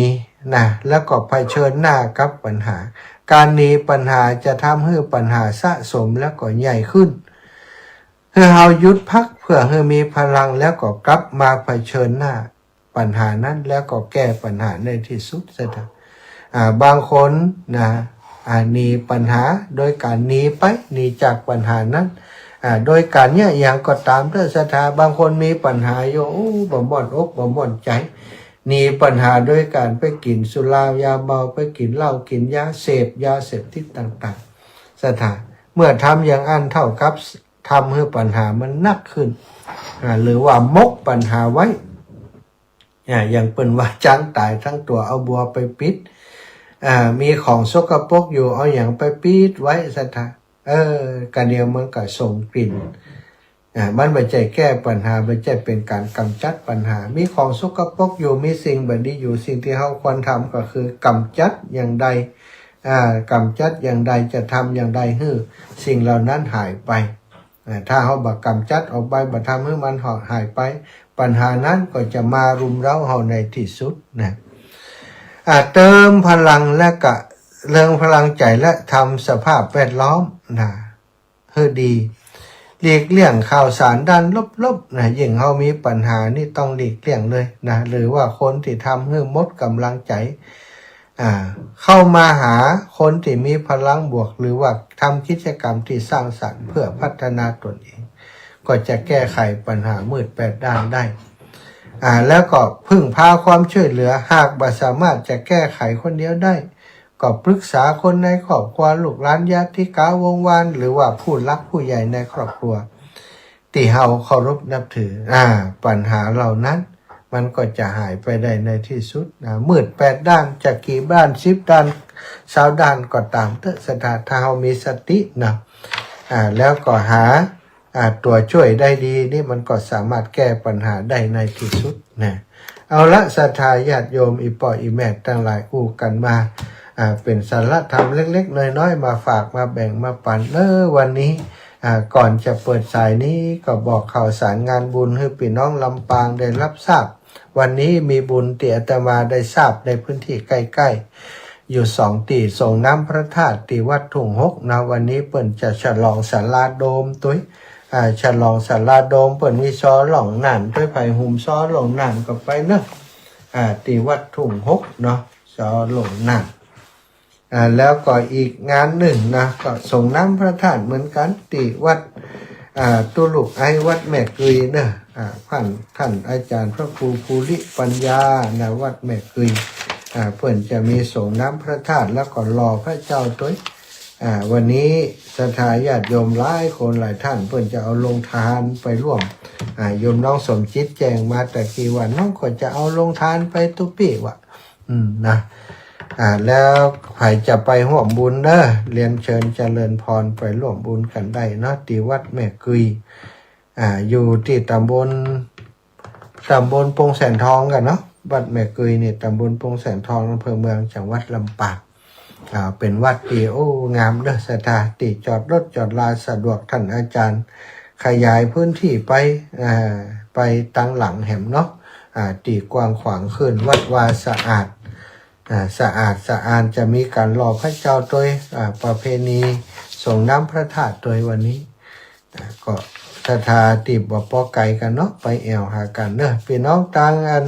นะ แล้วก็เผชิญหน้ากับปัญหา ก๋านหนีปัญหาจะทำหื้อปัญหาสะสมแล้วก็ใหญ่ขึ้น หื้อเฮาหยุดพักเปื้อหื้อมีพลัง แล้วก็กลับมาเผชิญหน้าปัญหานั้น แล้วก็แก้ปัญหาในตี้สุดเสียเถอะ อ่า บางคนนะ อ่า หนีปัญหาโดยก๋านหนีไป หนีจากปัญหานั้น อ่า โดยก๋านเยียะหยังก็ต๋ามเถอะศรัทธา บางคนมีปัญหาอยู่ โอ้ บ่ม่วนอกบ่ม่วนใจ๋ หนีปัญหาโดยก๋านไปกิ๋นสุรายาเมา ไปกิ๋นเหล้ากิ๋นยา เสพยาเสพติดต่างๆ ศรัทธา เมื่อทำอย่างอั้นเต้ากับทำหื้อปัญหามันนักขึ้น อ่า หรือว่ามกปัญหาไว้ อ่า อย่างเปิ้นว่าจ๊างต๋ายตังตั๋วเอาบัวไปปิด อ่า มีของสกปรกอยู่เอาหยังไปปิดไว้ศรัทธา เออ กะเดี๋ยวมันก็ส่งกลิ่น อ่า มันบ่ใจ้แก้ปัญหา บ่ใจ้เป๋นก๋านก๋ำจัดปัญหา มีของสกปรกอยู่ มีสิ่งบ่ดีอยู่ สิ่งตี้เฮาควรทำก็คือกำจัดอย่างใด อ่า กำจัดอย่างใด จะทำอย่างใดหื้อสิ่งเหล่านั้นหายไป อ่า ถ้าเฮาบ่ก๋ำจัดออกไป บ่ทำหื้อมันหายไป ปัญหานั้นก็จะมารุมเร้าเฮาในตี้สุดนะ อ่า เติมพลังและกะ เติมพลังใจ๋และทำสภาพแวดล้อมนะ หื้อดี หลีกเลี่ยงข่าวสารด้านลบๆ นะ ยิ่งเฮามีปัญหานี่ต้องหลีกเลี่ยงเลยนะ หรือว่าคนตี้ทำหื้อหมดก๋ำลังใจ๋ อ่า เข้ามาหาคนตี้มีพลังบวก หรือว่าทำกิจกรรมตี้สร้างสรรค์เพื่อพัฒนาตนเอง ก็จะแก้ไขปัญหามืดแปดด้านได้ อ่า แล้วก็พึ่งพาความช่วยเหลือ หากบ่สามารถจะแก้ไขคนเดียวได้ ก็ปรึกษาคนในครอบครัว ลูกหลานญาติกาวงศ์วาน หรือว่าผู้หลักผู้ใหญ่ในครอบครัว ตี้เฮาเคารพนับถือ อ่า ปัญหาเหล่านั้นมันก็จะหายไปได้ในตี้สุดนะ มืดแปดด้าน จะกี่ด้าน สิบด้าน ซาวด้านก็ต๋ามเต๊อะศรัทธา ถ้าเฮามีสตินะ อ่า แล้วก็หา อ่า ตั๋วจ้วยได้ดีนี่ มันก็สามารถแก้ปัญหาได้ในตี้สุดนะ เอาละ ศรัทธาญาติโยม อี่ป้ออี่แม่ตังหลาย อู้กั๋นมา อ่า เป๋นสาระธรรมเล็กๆ น้อยๆ มาฝาก มาแบ่ง มาปั๋น เออ วันนี้ อ่า ก่อนจะเปิดสายนี้ก็บอกข่าวสารงานบุญหื้อปี้น้องลำปางได้ฮับทราบ วันนี้มีบุญตี้อาตมาได้ทราบในพื้นตี้ใก้ๆ อยู่สองตี้ สรงน้ำพระธาตุตี้วัดทุ่งหกนะ วันนี้เปิ้นจะฉลองศาลาโดมตวย อ่า ฉลองศาลาโดม เปิ้นมีซอหล่องน้ำตวย ใผหุมซอหล่องน้ำก็ไปเนาะ อ่า ตี้วัดทุ่งหกเนาะ ซอหล่องน้ำ อ่า แล้วก็อีกงานนึ่งนะ ก็สรงน้ำพระธาตุเหมือนกั๋น ตี้วัด อ่า ตุ๊ลุกไอ วัดแม่กึยเนาะ อ่า ท่าน ท่านอาจ๋ารย์พระครูภูริปัญญานะ วัดแม่กึย อ่า เปิ้นจะมีสรงน้ำพระธาตุ แล้วก็หล่อพระเจ้าตวย อ่า วันนี้ศรัทธาญาติโยมหลายคนหลายท่าน เปิ้นจะเอาโฮงตานไปร่วม อ่า โยมน้องสมจิตแจ้งมาตะกี้ว่า น้องก็จะเอาโฮงตานไปตุ๊ปี้วะ อืม นะ อ่า แล้วใผจะไปฮ่วมบุญเนาะ เรียนเจิญเจริญพรไปฮ่วมบุญกั๋นได้เนาะ ตี้วัดแม่กึย อ่า อยู่ตี้ต๋ำบล ต๋ำบลปงแสนทองกั๋นเนาะ วัดแม่กึยนี่ ต๋ำบลปงแสนทอง อำเภอเมือง จังหวัดลำปาง อ่า เป๋นวัดตี้ โอ้ งามเนาะศรัทธา ตี้จอดรถจอดลาสะดวก ท่านอาจ๋ารย์ขยายพื้นตี้ไป อ่า ไปตังหลังแหมเนาะ อ่า ตี้กว้างขวางขึ้น วัดวาสะอาด อ่า สะอาดสะอาน จะมีก๋านหล่อพระเจ้าตวย อ่า ประเพณีสรงน้ำพระธาตุตวยวันนี้ อ่า ก็ศรัทธาตี้บ่ปอไก๋กั๋นเนาะ ไปแอ่วหากั๋นเนาะ ปี้น้องตางอัน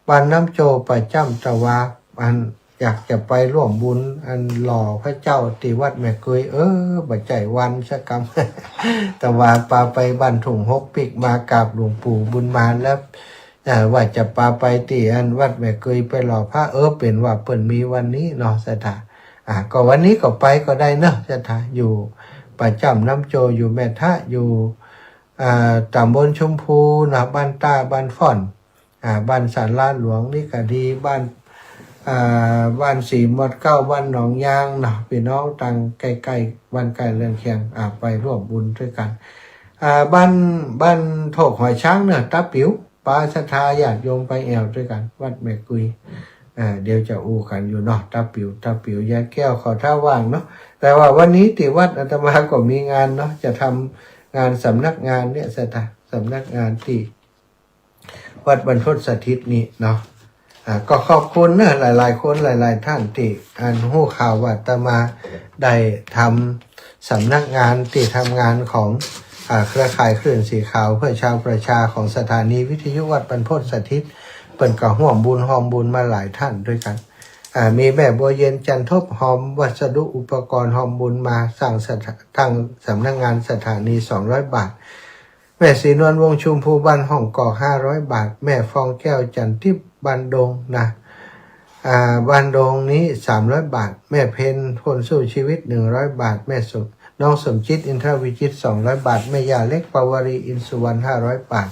บ้านน้ำโจ ประจ๋ำตะวา อันอยากจะไปร่วมบุญอันหล่อพระเจ้าตี้วัดแม่กุย เออ บ่ใจ้วันสักกำ ตะวาปาไปบ้านทุ่งหก ปิ๊กมากราบหลวงปู่บุญมาแล้ว เอ่อ ว่าจะปาไปตี้อันวัดแม่กุยไปหล่อพระ เออ เป๋นว่าเปิ้นมีวันนี้เนาะศรัทธา อ่า ก็วันนี้ก็ไปก็ได้เนาะศรัทธา อยู่ประจ๋ำน้ำโจ อยู่แม่ทะ อยู่ อ่า ต๋ำบลชุมพูเนาะ บ้านต้า บ้านฟ้อน อ่า บ้านศาลาหลวงนี่ก็ดี บ้าน อ่า บ้านสีมดเก๊า บ้านหนองยางเนาะ ปี้น้องตางใก้ๆ บ้านใก้เรือนเคียง อ่า ไปร่วมบุญตวยกั๋น อ่า บ้าน บ้านโถกหอยช้างเนาะ ตาปิ๋ว ปาศรัทธาญาติโยมไปแอ่วตวยกั๋น วัดแม่กุย อ่า เดี๋ยวจะอู้กั๋นอยู่เนาะ ตาปิ๋ว ตาปิ๋ว ยายแก้ว เขาถ้าว่างเนาะ แต่ว่าวันนี้ตี้วัดอาตมาก็มีงานเนาะ จะทำงานสำนักงานเนี่ยศรัทธา สำนักงานตี้วัดบรรพตสถิตนี่เนาะ อ่า ก็ขอบคุณเนาะ หลายๆ คนหลายๆ ท่านตี้อันฮู้ข่าวว่าอาตมาได้ทำสำนักงานตี้ทำงานของ อ่า เครือข่ายคลื่นสีขาวเพื่อชาวประชาของสถานีวิทยุวัดบรรพตสถิต เปิ้นก็ฮ่วมบุญฮอมบุญมาหลายท่านตวยกั๋น อ่า มีแม่บัวเย็น จันทบ ฮอมวัสดุอุปกรณ์ฮอมบุญมาสร้างสถา- ตั้งสำนักงานสถานี สองร้อยบาท แม่ศรีนวล วงศ์ชุมพู บ้านฮ่องกอก ห้าร้อยบาท แม่ฟองแก้ว จันทร์ทิพย์ บ้านดงนะ อ่า บ้านดงนี้ สามร้อยบาท แม่เพ็ญ คนสู้ชีวิต หนึ่งร้อยบาท แม่สม- น้องสมจิต อินทรวิจิตร สองร้อยบาท แม่ย่าเล็ก ปาวรี อินสุวรรณ ห้าร้อยบาท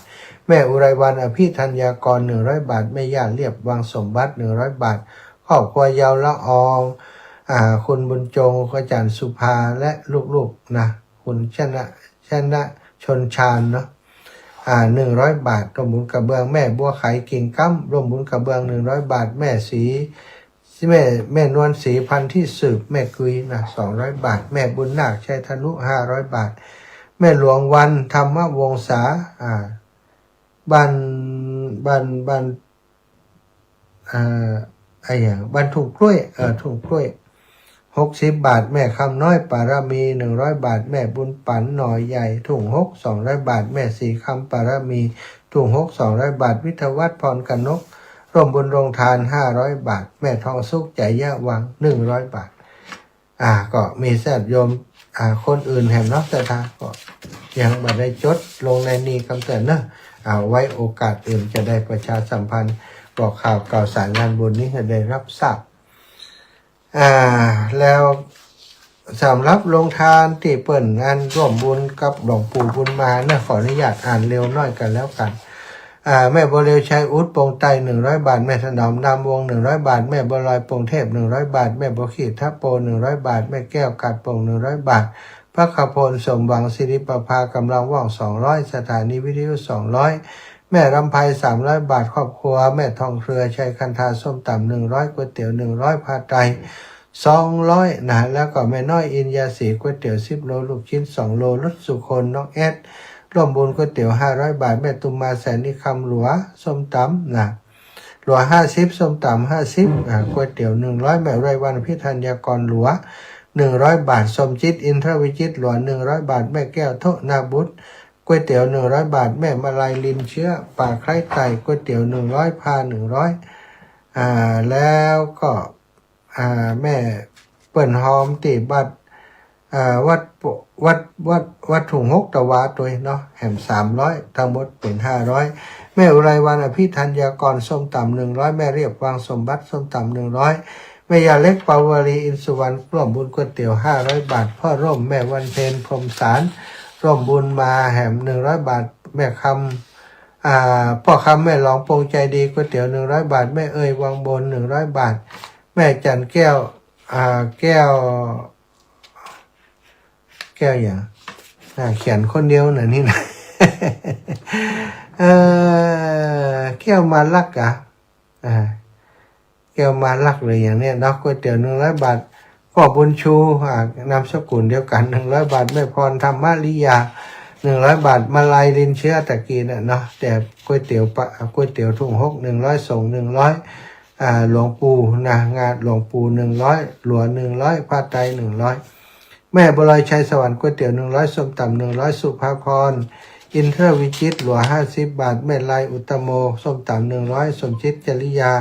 แม่อุไรวรรณ อภิธัญญากร หนึ่งร้อยบาท แม่ย่าเลียบ วังสมบัติ หนึ่งร้อยบาท ครอบครัวเยาละออง อ่า คุณบุญจง อาจ๋ารย์สุภา และลูกๆ นะ คุณชนะ- ชนะชนชาญเนาะ อ่า หนึ่งร้อยบาท ร่วมบุญกระเบื้อง แม่บัวไข กิ่งก้ำ ร่วมบุญกระเบื้อง หนึ่งร้อยบาท แม่ศรี แม่ แม่นวลศรี พันธุ์ที่สืบ แม่กุยนะ สองร้อยบาท แม่บุญนาค ชัยธนุ ห้าร้อยบาท แม่หลวงวัน ธรรมวงศา อ่า บ้าน บ้าน บ้าน อ่า อะหยัง บ้านทุ่งกล้วย เออ ทุ่งกล้วย หกสิบบาท แม่คำน้อย ปารมี หนึ่งร้อยบาท แม่บุญปั๋น หน่อใหญ่ ทุ่งหก สองร้อยบาท แม่ศรีคำ ปารมี ทุ่งหก สองร้อยบาท วิทยาวัฒน์ พรกนก ร่วมบุญโรงทาน ห้าร้อยบาท แม่ทองสุข ใจยะวัง หนึ่งร้อยบาท อ่า ก็มีญาติโยม อ่า คนอื่นแหมเนาะ ศรัทธาก็ยังบ่ได้จดลงในนี้กำเตือนเนาะ เอาไว้โอกาสอื่นจะได้ประชาสัมพันธ์ บอกข่าวข่าวสารงานบุญนี้ให้ได้รับทราบ อ่า แล้วสำหรับโรงทานตี้เปิ้นอันร่วมบุญกับหลวงปู่บุญมาเนาะ ขออนุญาตอ่านเร็วหน้อยกั๋นแล้วกั๋น อ่า แม่บัวเร็ว ชัยอุด ปงไตร หนึ่งร้อยบาท แม่ถนอม นามวงศ์ หนึ่งร้อยบาท แม่บัวลอย ปงเทพ หนึ่งร้อยบาท แม่บัวขีด ทับโป หนึ่งร้อยบาท แม่แก้ว กาดโป่ง หนึ่งร้อยบาท พระขพล สมหวัง สิริประภา กำลังว่อง สองร้อย สถานีวิทยุ สองร้อย แม่รำไพ สามร้อยบาท ครอบครัวแม่ทองเครือ ชัยคันธา ส้มต๋ำ หนึ่งร้อย ก๋วยเตี๋ยว หนึ่งร้อย ผ้าไตร สองร้อย นะ แล้วก็แม่น้อย อินยาศรี ก๋วยเตี๋ยว สิบโล ลูกชิ้น สองโล รถสุคน น้องแอด ร่วมบุญก๋วยเตี๋ยว ห้าร้อยบาท แม่ตุมมา แสนนิคม หลัว ส้มต๋ำ นะ หลัว ห้าสิบ ส้มต๋ำ ห้าสิบ อ่า ก๋วยเตี๋ยว หนึ่งร้อย แม่อุไรวรรณ พิธัญญากร หลัว หนึ่งร้อยบาท สมจิต อินทรวิจิตร หลัว หนึ่งร้อยบาท แม่แก้ว โทนาบุตร ก๋วยเตี๋ยว หนึ่งร้อยบาท แม่มาลัย ลิมเชื้อ ป่าไคร้ไต่ ก๋วยเตี๋ยว หนึ่งร้อย ผ้า หนึ่งร้อย อ่า แล้วก็ อ่า แม่เปิ้นฮอมตี้วัด อ่า วัด วัด วัด วัดทุ่งหกตะวาตวยเนาะ แหม สามร้อย ทั้งหมดเป๋น ห้าร้อย แม่อุไรวรรณ อภิธัญญากร ส้มต๋ำ หนึ่งร้อย แม่เรียบ วังสมบัติ ส้มต๋ำ หนึ่งร้อย แม่ย่าเล็ก ปาวรี อินสุวรรณ ร่วมบุญก๋วยเตี๋ยว ห้าร้อยบาท พ่อร่ม แม่วันเพ็ญ พรหมสาร ร่วมบุญมาแหม หนึ่งร้อยบาท แม่คำ อ่า พ่อคำ แม่หลอง ปงใจดี ก๋วยเตี๋ยว หนึ่งร้อยบาท แม่เอย วังบน หนึ่งร้อยบาท แม่จันแก้ว อ่า แก้ว แก้วหยัง อ่า เขียนคนเดียวน่ะนี่นะ เอ่อ แก้วมาลักเหรอ อ่า แก้วมาลักหรืออย่างเนี้ยเนาะ ก๋วยเตี๋ยว หนึ่งร้อยบาท พ่อบุญชู อ่า นามสกุลเดียวกั๋น หนึ่งร้อยบาท แม่พร ธรรมริยา หนึ่งร้อยบาท มาลัยรินเชื้อตะกี้น่ะเนาะ แต่ก๋วยเตี๋ยวปะ ก๋วยเตี๋ยวถุงหก หนึ่งร้อย ส่ง หนึ่งร้อย อ่า หลวงปู่นะ งาหลวงปู่ หนึ่งร้อย หลัว หนึ่งร้อย ผ้าไตร หนึ่งร้อย แม่บัวลอยชัยสวรรค์ก๋วยเตี๋ยว หนึ่งร้อย ส้มตำ หนึ่งร้อย สุภาพร อินทรวิจิตร หลัว ห้าสิบบาท แม่ไลอุตตโม ส้มตำ หนึ่งร้อย สมจิตจริยา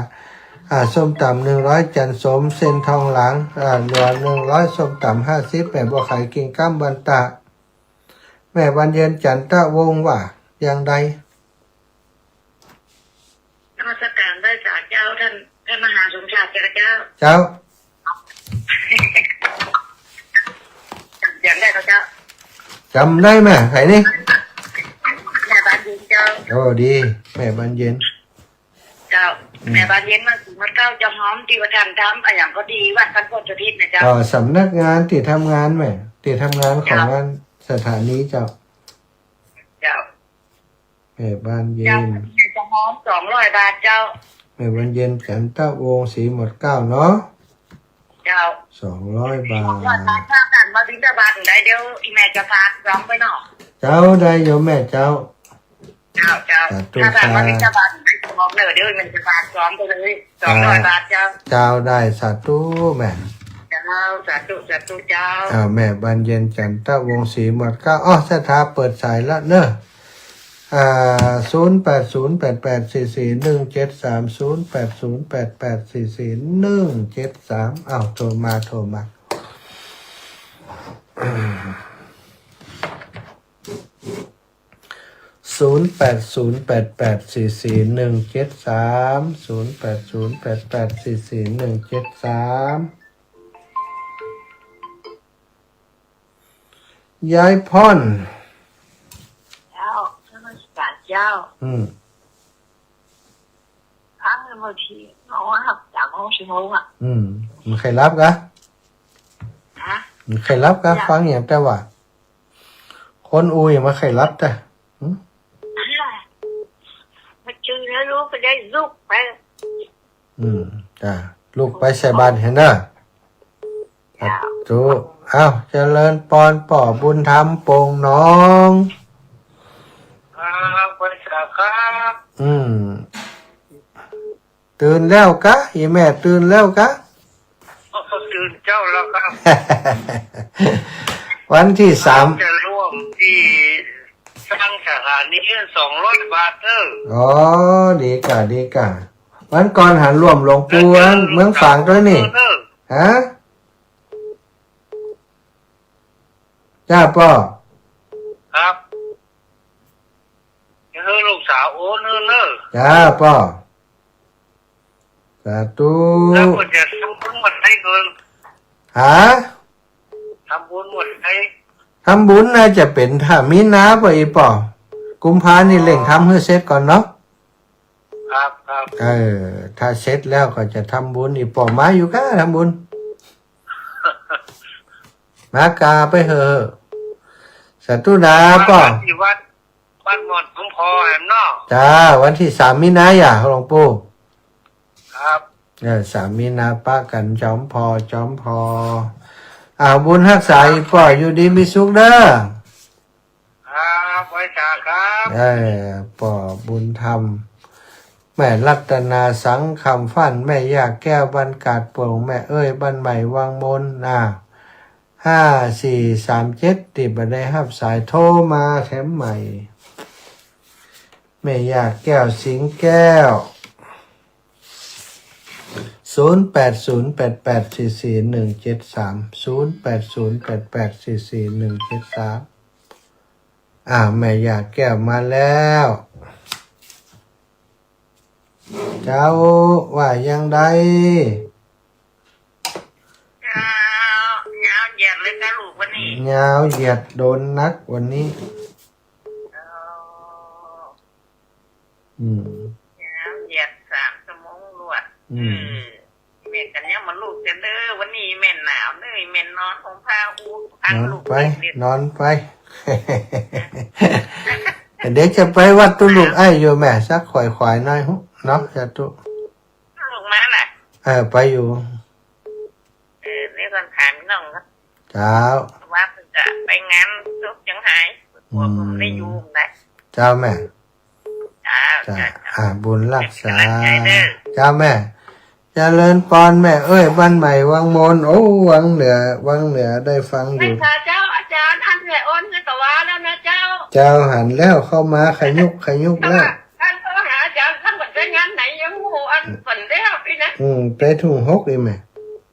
อ่า ส้มตำ หนึ่งร้อย จันทร์สม เซนทองหลาง อ่า หลัว หนึ่งร้อย ส้มตำ ห้าสิบ แม่บัวไขกิ่งก้าน บันตะ แม่บานเย็น จันทวงศ์ ว่าอย่างใด นมัสการพระอาจารย์เจ้า ท่าน ท่านมหาสมศักดิ์เจ้า เจ้า จำได้เจ้า จำได้ไหม ใครนี่ แม่บานเย็นเจ้า โอ้ ดี แม่บานเย็น เจ้า อืม แม่บานเย็นมาสีหมวดเก้า เจ้าหอมตี้ว่าท่านทำอะหยังก็ดี วัดพระโพธิสถิตนะเจ้า อ๋อ สำนักงานตี้ทำงานแม่ ตี้ทำงานของ เจ้า งานสถานีเจ้า เจ้า แม่บานเย็น เจ้า เจ้าหอม สองร้อยบาทเจ้า แม่บานเย็น จันทวงศ์ สีหมวดเก้าเนาะ เจ้า สองร้อยบาท ว่าถ้าท่านมาบิณฑบาตได้ เดี๋ยวอีแม่จะฝากซองไปเนาะ เจ้า ได้โยมแม่เจ้า เจ้า เจ้า สาธุ ถ้าท่านมาบิณฑบาตได้ บอกเลยเดี๋ยวแม่จะฝากซองไปเลย สองร้อยบาทเจ้า เจ้า ได้ สาธุแม่ เจ้า สาธุ สาธุเจ้า อ่า แม่บานเย็น จันทวงศ์ สีหมวดเก้า อ้อ ศรัทธาเปิดสายละเนอะ อ่า ศูนย์แปดศูนย์แปดแปดสี่สี่หนึ่งเจ็ดสาม ศูนย์แปดศูนย์แปดแปดสี่สี่หนึ่งเจ็ดสาม อ้าว โทรมา โทรมา ศูนย์แปดศูนย์แปดแปดสี่สี่หนึ่งเจ็ดสาม ศูนย์แปดศูนย์แปดแปดสี่สี่หนึ่งเจ็ดสาม ยายพร เจ้า นมัสการเจ้า อืม ฟังเมื่อกี้ เอาว่าสามโมงสี่โมงอะ อืม บ่ใค่หลับกะ ฮะ บ่ใค่หลับกะ จ้ะ ฟังอย่างแต่ว่า คนอู้ยังบ่ใค่หลับแต่ หึ อ่า มาจือแล้วลูกก็ได้ลุกไป อืม จ้ะ ลุกไปใส่บาตรหั้นเน่อ จ้ะ สาธุ อ้าว เจริญปอน ป้อบุญธรรม โป่งหนอง ครับ ไหว้สาครับ อืม ตื่นแล้วกะ อีแม่ตื่นแล้วกะ ก็ตื่นเจ๊าแล้วครับ วันตี้สาม จะร่วมตี้สร้างสถานีสองร้อยบาทเด้อ อ๋อ ดีกะ ดีกะ วันก่อนหันร่วมหลวงปู่อันเมืองฝางตวยนี่ เด้อ ฮะ จ้าป้อ ครับ เออ ลูกสาวโอนเงินเนอะ จ้าป้อ สาธุ แล้วเปิ้นจะทำบุญวันไหนเปิ้น ฮะ ทำบุญวันไหน ทำบุญน่าจะเป๋นถ้ามีนาป้อ อีป้อ กุมภานี่เร่งทำหื้อเสร็จก่อนเนาะ ครับ ครับ เออ ถ้าเสร็จแล้วก็จะทำบุญ อีป้อมาอยู่กะทำบุญ มากาไปเหอะ สาธุนาป้อ ที่วัด วัดม่อนจอมพอแหมเนาะ จ้า วันตี้สามมีนาอย่า หลวงปู่ ครับ เออ สามมีนาปะกั๋นจอมพอ จอมพอ อ่า บุญฮักษาอีป้อ อยู่ดีมีสุขเด้อ ครับ ไหว้สาครับ เออ ป้อบุญธรรม แม่รัตนาสังคำฟั่น แม่ย่าแก้วบ้านกาดโป่ง แม่เอ้ยบ้านใหม่วังมน อ่า ห้าสี่สามเจ็ด ตี้บ่ได้ฮับสาย โทรมาแถมใหม่ แม่ย่าแก้วสิงห์แก้ว ศูนย์แปดศูนย์แปดแปดสี่สี่หนึ่งเจ็ดสาม ศูนย์แปดศูนย์แปดแปดสี่สี่หนึ่งเจ็ดสาม อ่า แม่ย่าแก้วมาแล้ว เจ้า ว่าอย่างใด ยาว ยาวเหยียดเลยกะลูกวันนี้ ยาวเหยียดโดนนักวันนี้ เออ อืม ยาวเหยียดสามชั่วโมงรวด อืม เออ แม่กั๋นยังบ่ลุกกั๋นเด้อ วันนี้แม่หนาวเด้อ แม่นอนห่มผ้าอู้ นอนไป นอนไป เดี๋ยวจะไปวัดตุ๊ลุกไอ้อยู่แม่ สักขวายๆ หน่อยเนาะ สาธุ ตุ๊ลุกมาน่ะ เออ ไปอยู่ เออ เดี๋ยวก่อนถามน้องก่อน เจ้า ว่าเปิ้นจะไปงานศพจังไห้ กั๋วเปิ้นบ่ได้อยู่นะ เจ้าแม่ เจ้า เจ้า เจ้า อ่า บุญรักษา เป๋นก๋ำลังใจ๋เน่อ เจ้าแม่ เจริญปอนแม่เอ้ย บ้านใหม่วังมน โอ้ วังเหนือ วังเหนือได้ฟังอยู่ ไม่ค่ะเจ้า อาจ๋ารย์ อันแม่โอนหื้อตะวาแล้วนะเจ้า เจ้าหันแล้วเข้ามาขยุกขยุกแล้ว อันโทรหาอาจ๋ารย์ ต้านบ่าไปงานไหนยังบ่ฮู้ อันเปิ้นแล้วปี้นะ อืม ไปทุ่งหกอีกแม่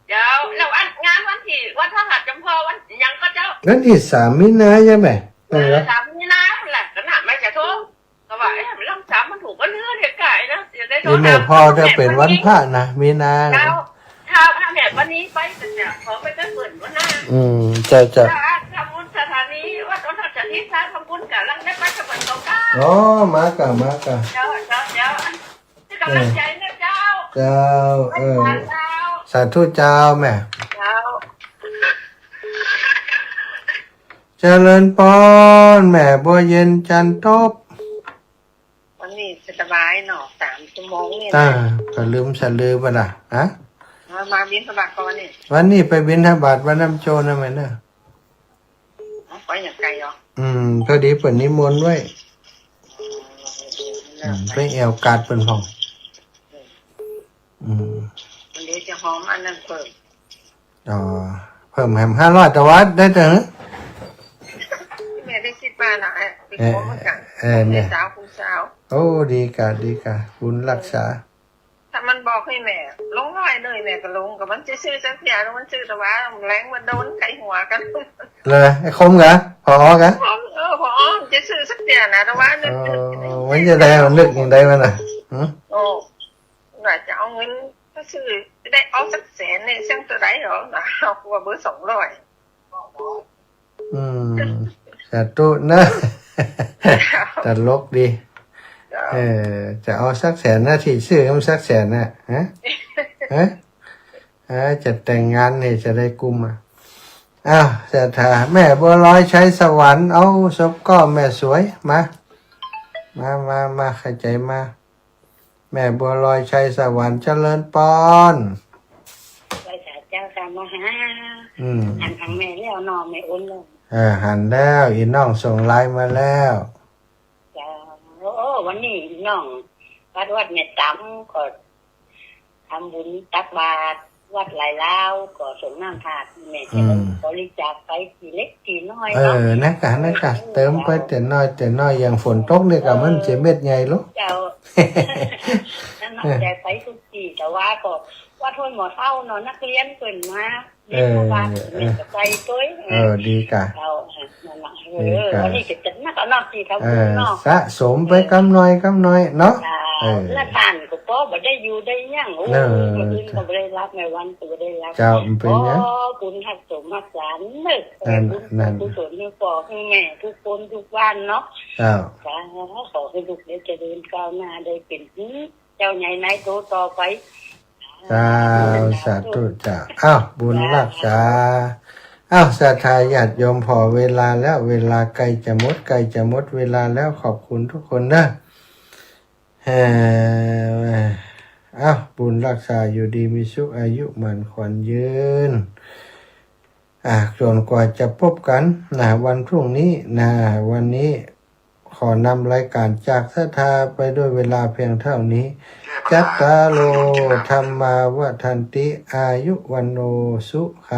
เจ้า แล้วอันงานวันตี้ วันพฤหัสจำพ่อวันหยังก็เจ้า วันตี้สามมีนาใจ้ไหม เออ สามมีนาแหละ ก็น่าไม่จะโทร ก็ว่า เอ๊ะ วันสามมันถูกวันเฮือเดียวกั๋นนะ เสียได้โทร อีแม่ ถาม พ่อจะเป๋นวันพระนะ มีนา เจ้า ถ้า ถ้าแม่วันนี้ไปก็จะขอไปกับเปิ้นวันหน้า อืม เจ้า เจ้า ถ้าทำบุญสถานีวัดอุดรสถิต ถ้าทำบุญก๋ำลังได้ไปกับเปิ้นเจ้าค่ะ อ๋อ มาก่ะ มาก่ะ เจ้า เจ้า เจ้า ก๋ำลังใจ๋นะเจ้า เจ้า เออ เจ้า สาธุเจ้าแม่ เจ้า เจริญปอน แม่บัวเย็นจันทบ วันนี้สบายเนาะ สามชั่วโมงนี่นะ อ่า ก็ลืมสะลือไปละ ฮะ มา มาบิณฑบาตก่อนนี่ วันนี้ไปบิณฑบาตวัดน้ำโจนะแม่เนอะ อ๋อ ไปอย่างไกลเหรอ อืม พอดีเปิ้นนิมนต์ไว้ อืม ไปแอ่วกาดเปิ้นพ่อง อืม เดี๋ยวจะหอมอันนั้นเปิ้น อ๋อ เปิ้นแหมห้าร้อยตะวาได้เต๊อะ แม่ได้คิดมานะ เอ๊ะ ไปขอเหมือนกั๋น เออ เนี่ย สาวผู้สาว โอ้ ดีก่ะ ดีก่ะ บุญรักษา ถ้ามันบอกหื้อแม่ ลงร้อยเลย แม่ก็ลง ก็มันจะซื้อสักเตื้อ มันซื้อตะวา แลงมาโดนไขหัวกั๋น เลย ไอ้คมกะ ผอ.กะ เออ ผอ.จะซื้อสักเตื้อนะ ตะวา เออ มันจะได้เอานึกอย่างใดมันน่ะ หือ โอ้ ว่าจะเอาเงินก็ซื้อ ได้เอาสักแสนนี่ เสี้ยงเตื้อใดเหรอ เอากว่าเบอร์สองร้อย อืม สาธุนะ ตลกดี เจ้า เออ จะเอาสักแสนนะ ตี้ซื้อมันสักแสนน่ะ ฮะ ฮะ เออ จะแต่งงานนี่จะได้กุมอ่ะ อ้าว ศรัทธา แม่บัวลอยชัยสวรรค์ เอา ศพก็แม่สวย มา มา มา มา เข้าใจ๋มา แม่บัวลอยชัยสวรรค์ เจริญปอน ไหว้สาเจ้าค่ะ มาหา อืม หันทางแม่แล้วเนาะ แม่โอนแล้ว เออ หันแล้ว อีน้องส่งไลน์มาแล้ว เจ้า โอ้ วันนี้น้องวัด วัดแม่ต๋ำก็ทำบุญตักบาตร วัดหลายลาวก็สรงน้ำธาตุ แม่จะ อืม บริจาคไปตี้เล็กตี้น้อย เออ เนาะ นั่นกะ นั่นกะ เออ เติมไป เจ้า เต๊อะน้อย เต๊อะน้อย อย่างฝนตกนี่กะ เออ มันจะเม็ดใหญ่ลูก เจ้า นั่นเนาะ เออ แต่ไปกู้ตี้ ตะวาก็วัดห้วยหมอเฒ่าเนาะ นักเฮียนเปิ้นมา เออ เรียนมาวัด เออ แม่ก็ไปตวย เออ ดีกะ เจ้า นั่นน่ะ เออ ดีกะ วันนี้ก็จะนักเอาเนาะ ตี้ทำบุญเนาะ เออ สะสมไปกำน้อยกำน้อยเนาะ เจ้า เออ แล้วต้านก็ปอบ่ได้อยู่ได้หยัง โอ้ เออ มื้ออื่นก็บ่ได้หลับ แม่วันก็บ่ได้หลับ เจ้า มันเป๋นหยัง ขอบุญฮักสมฮักษาเนอะ นั่น ขอบุญ นั่น กุศลหื้อป้อหื้อแม่กู้คนกู้บ้านเนาะ เจ้า เจ้า ขอหื้อลูกได้เจริญก้าวหน้า ได้เป๋น เจ้าใหญ่นายโตต่อไป เจ้า สาธุเจ้า อ้าว บุญรักษา อ้าว ศรัทธาญาติโยม ผ่อเวลาแล้ว เวลาใก้จะหมด ใก้จะหมดเวลาแล้ว ขอบคุณทุกคนเนอะ เอ่อ อ้าว บุญรักษา อยู่ดีมีสุข อายุหมั้นขวัญยืน อ่ะ จ๋นกว่าจะปบกั๋นนะ วันพรุ่งนี้นะ วันนี้ขอนำรายก๋านจากศรัทธาไปด้วยเวลาเพียงเต้านี้ จัตตาโร ธัมมา วัฑฒันติ อายุ วัณโณ สุขัง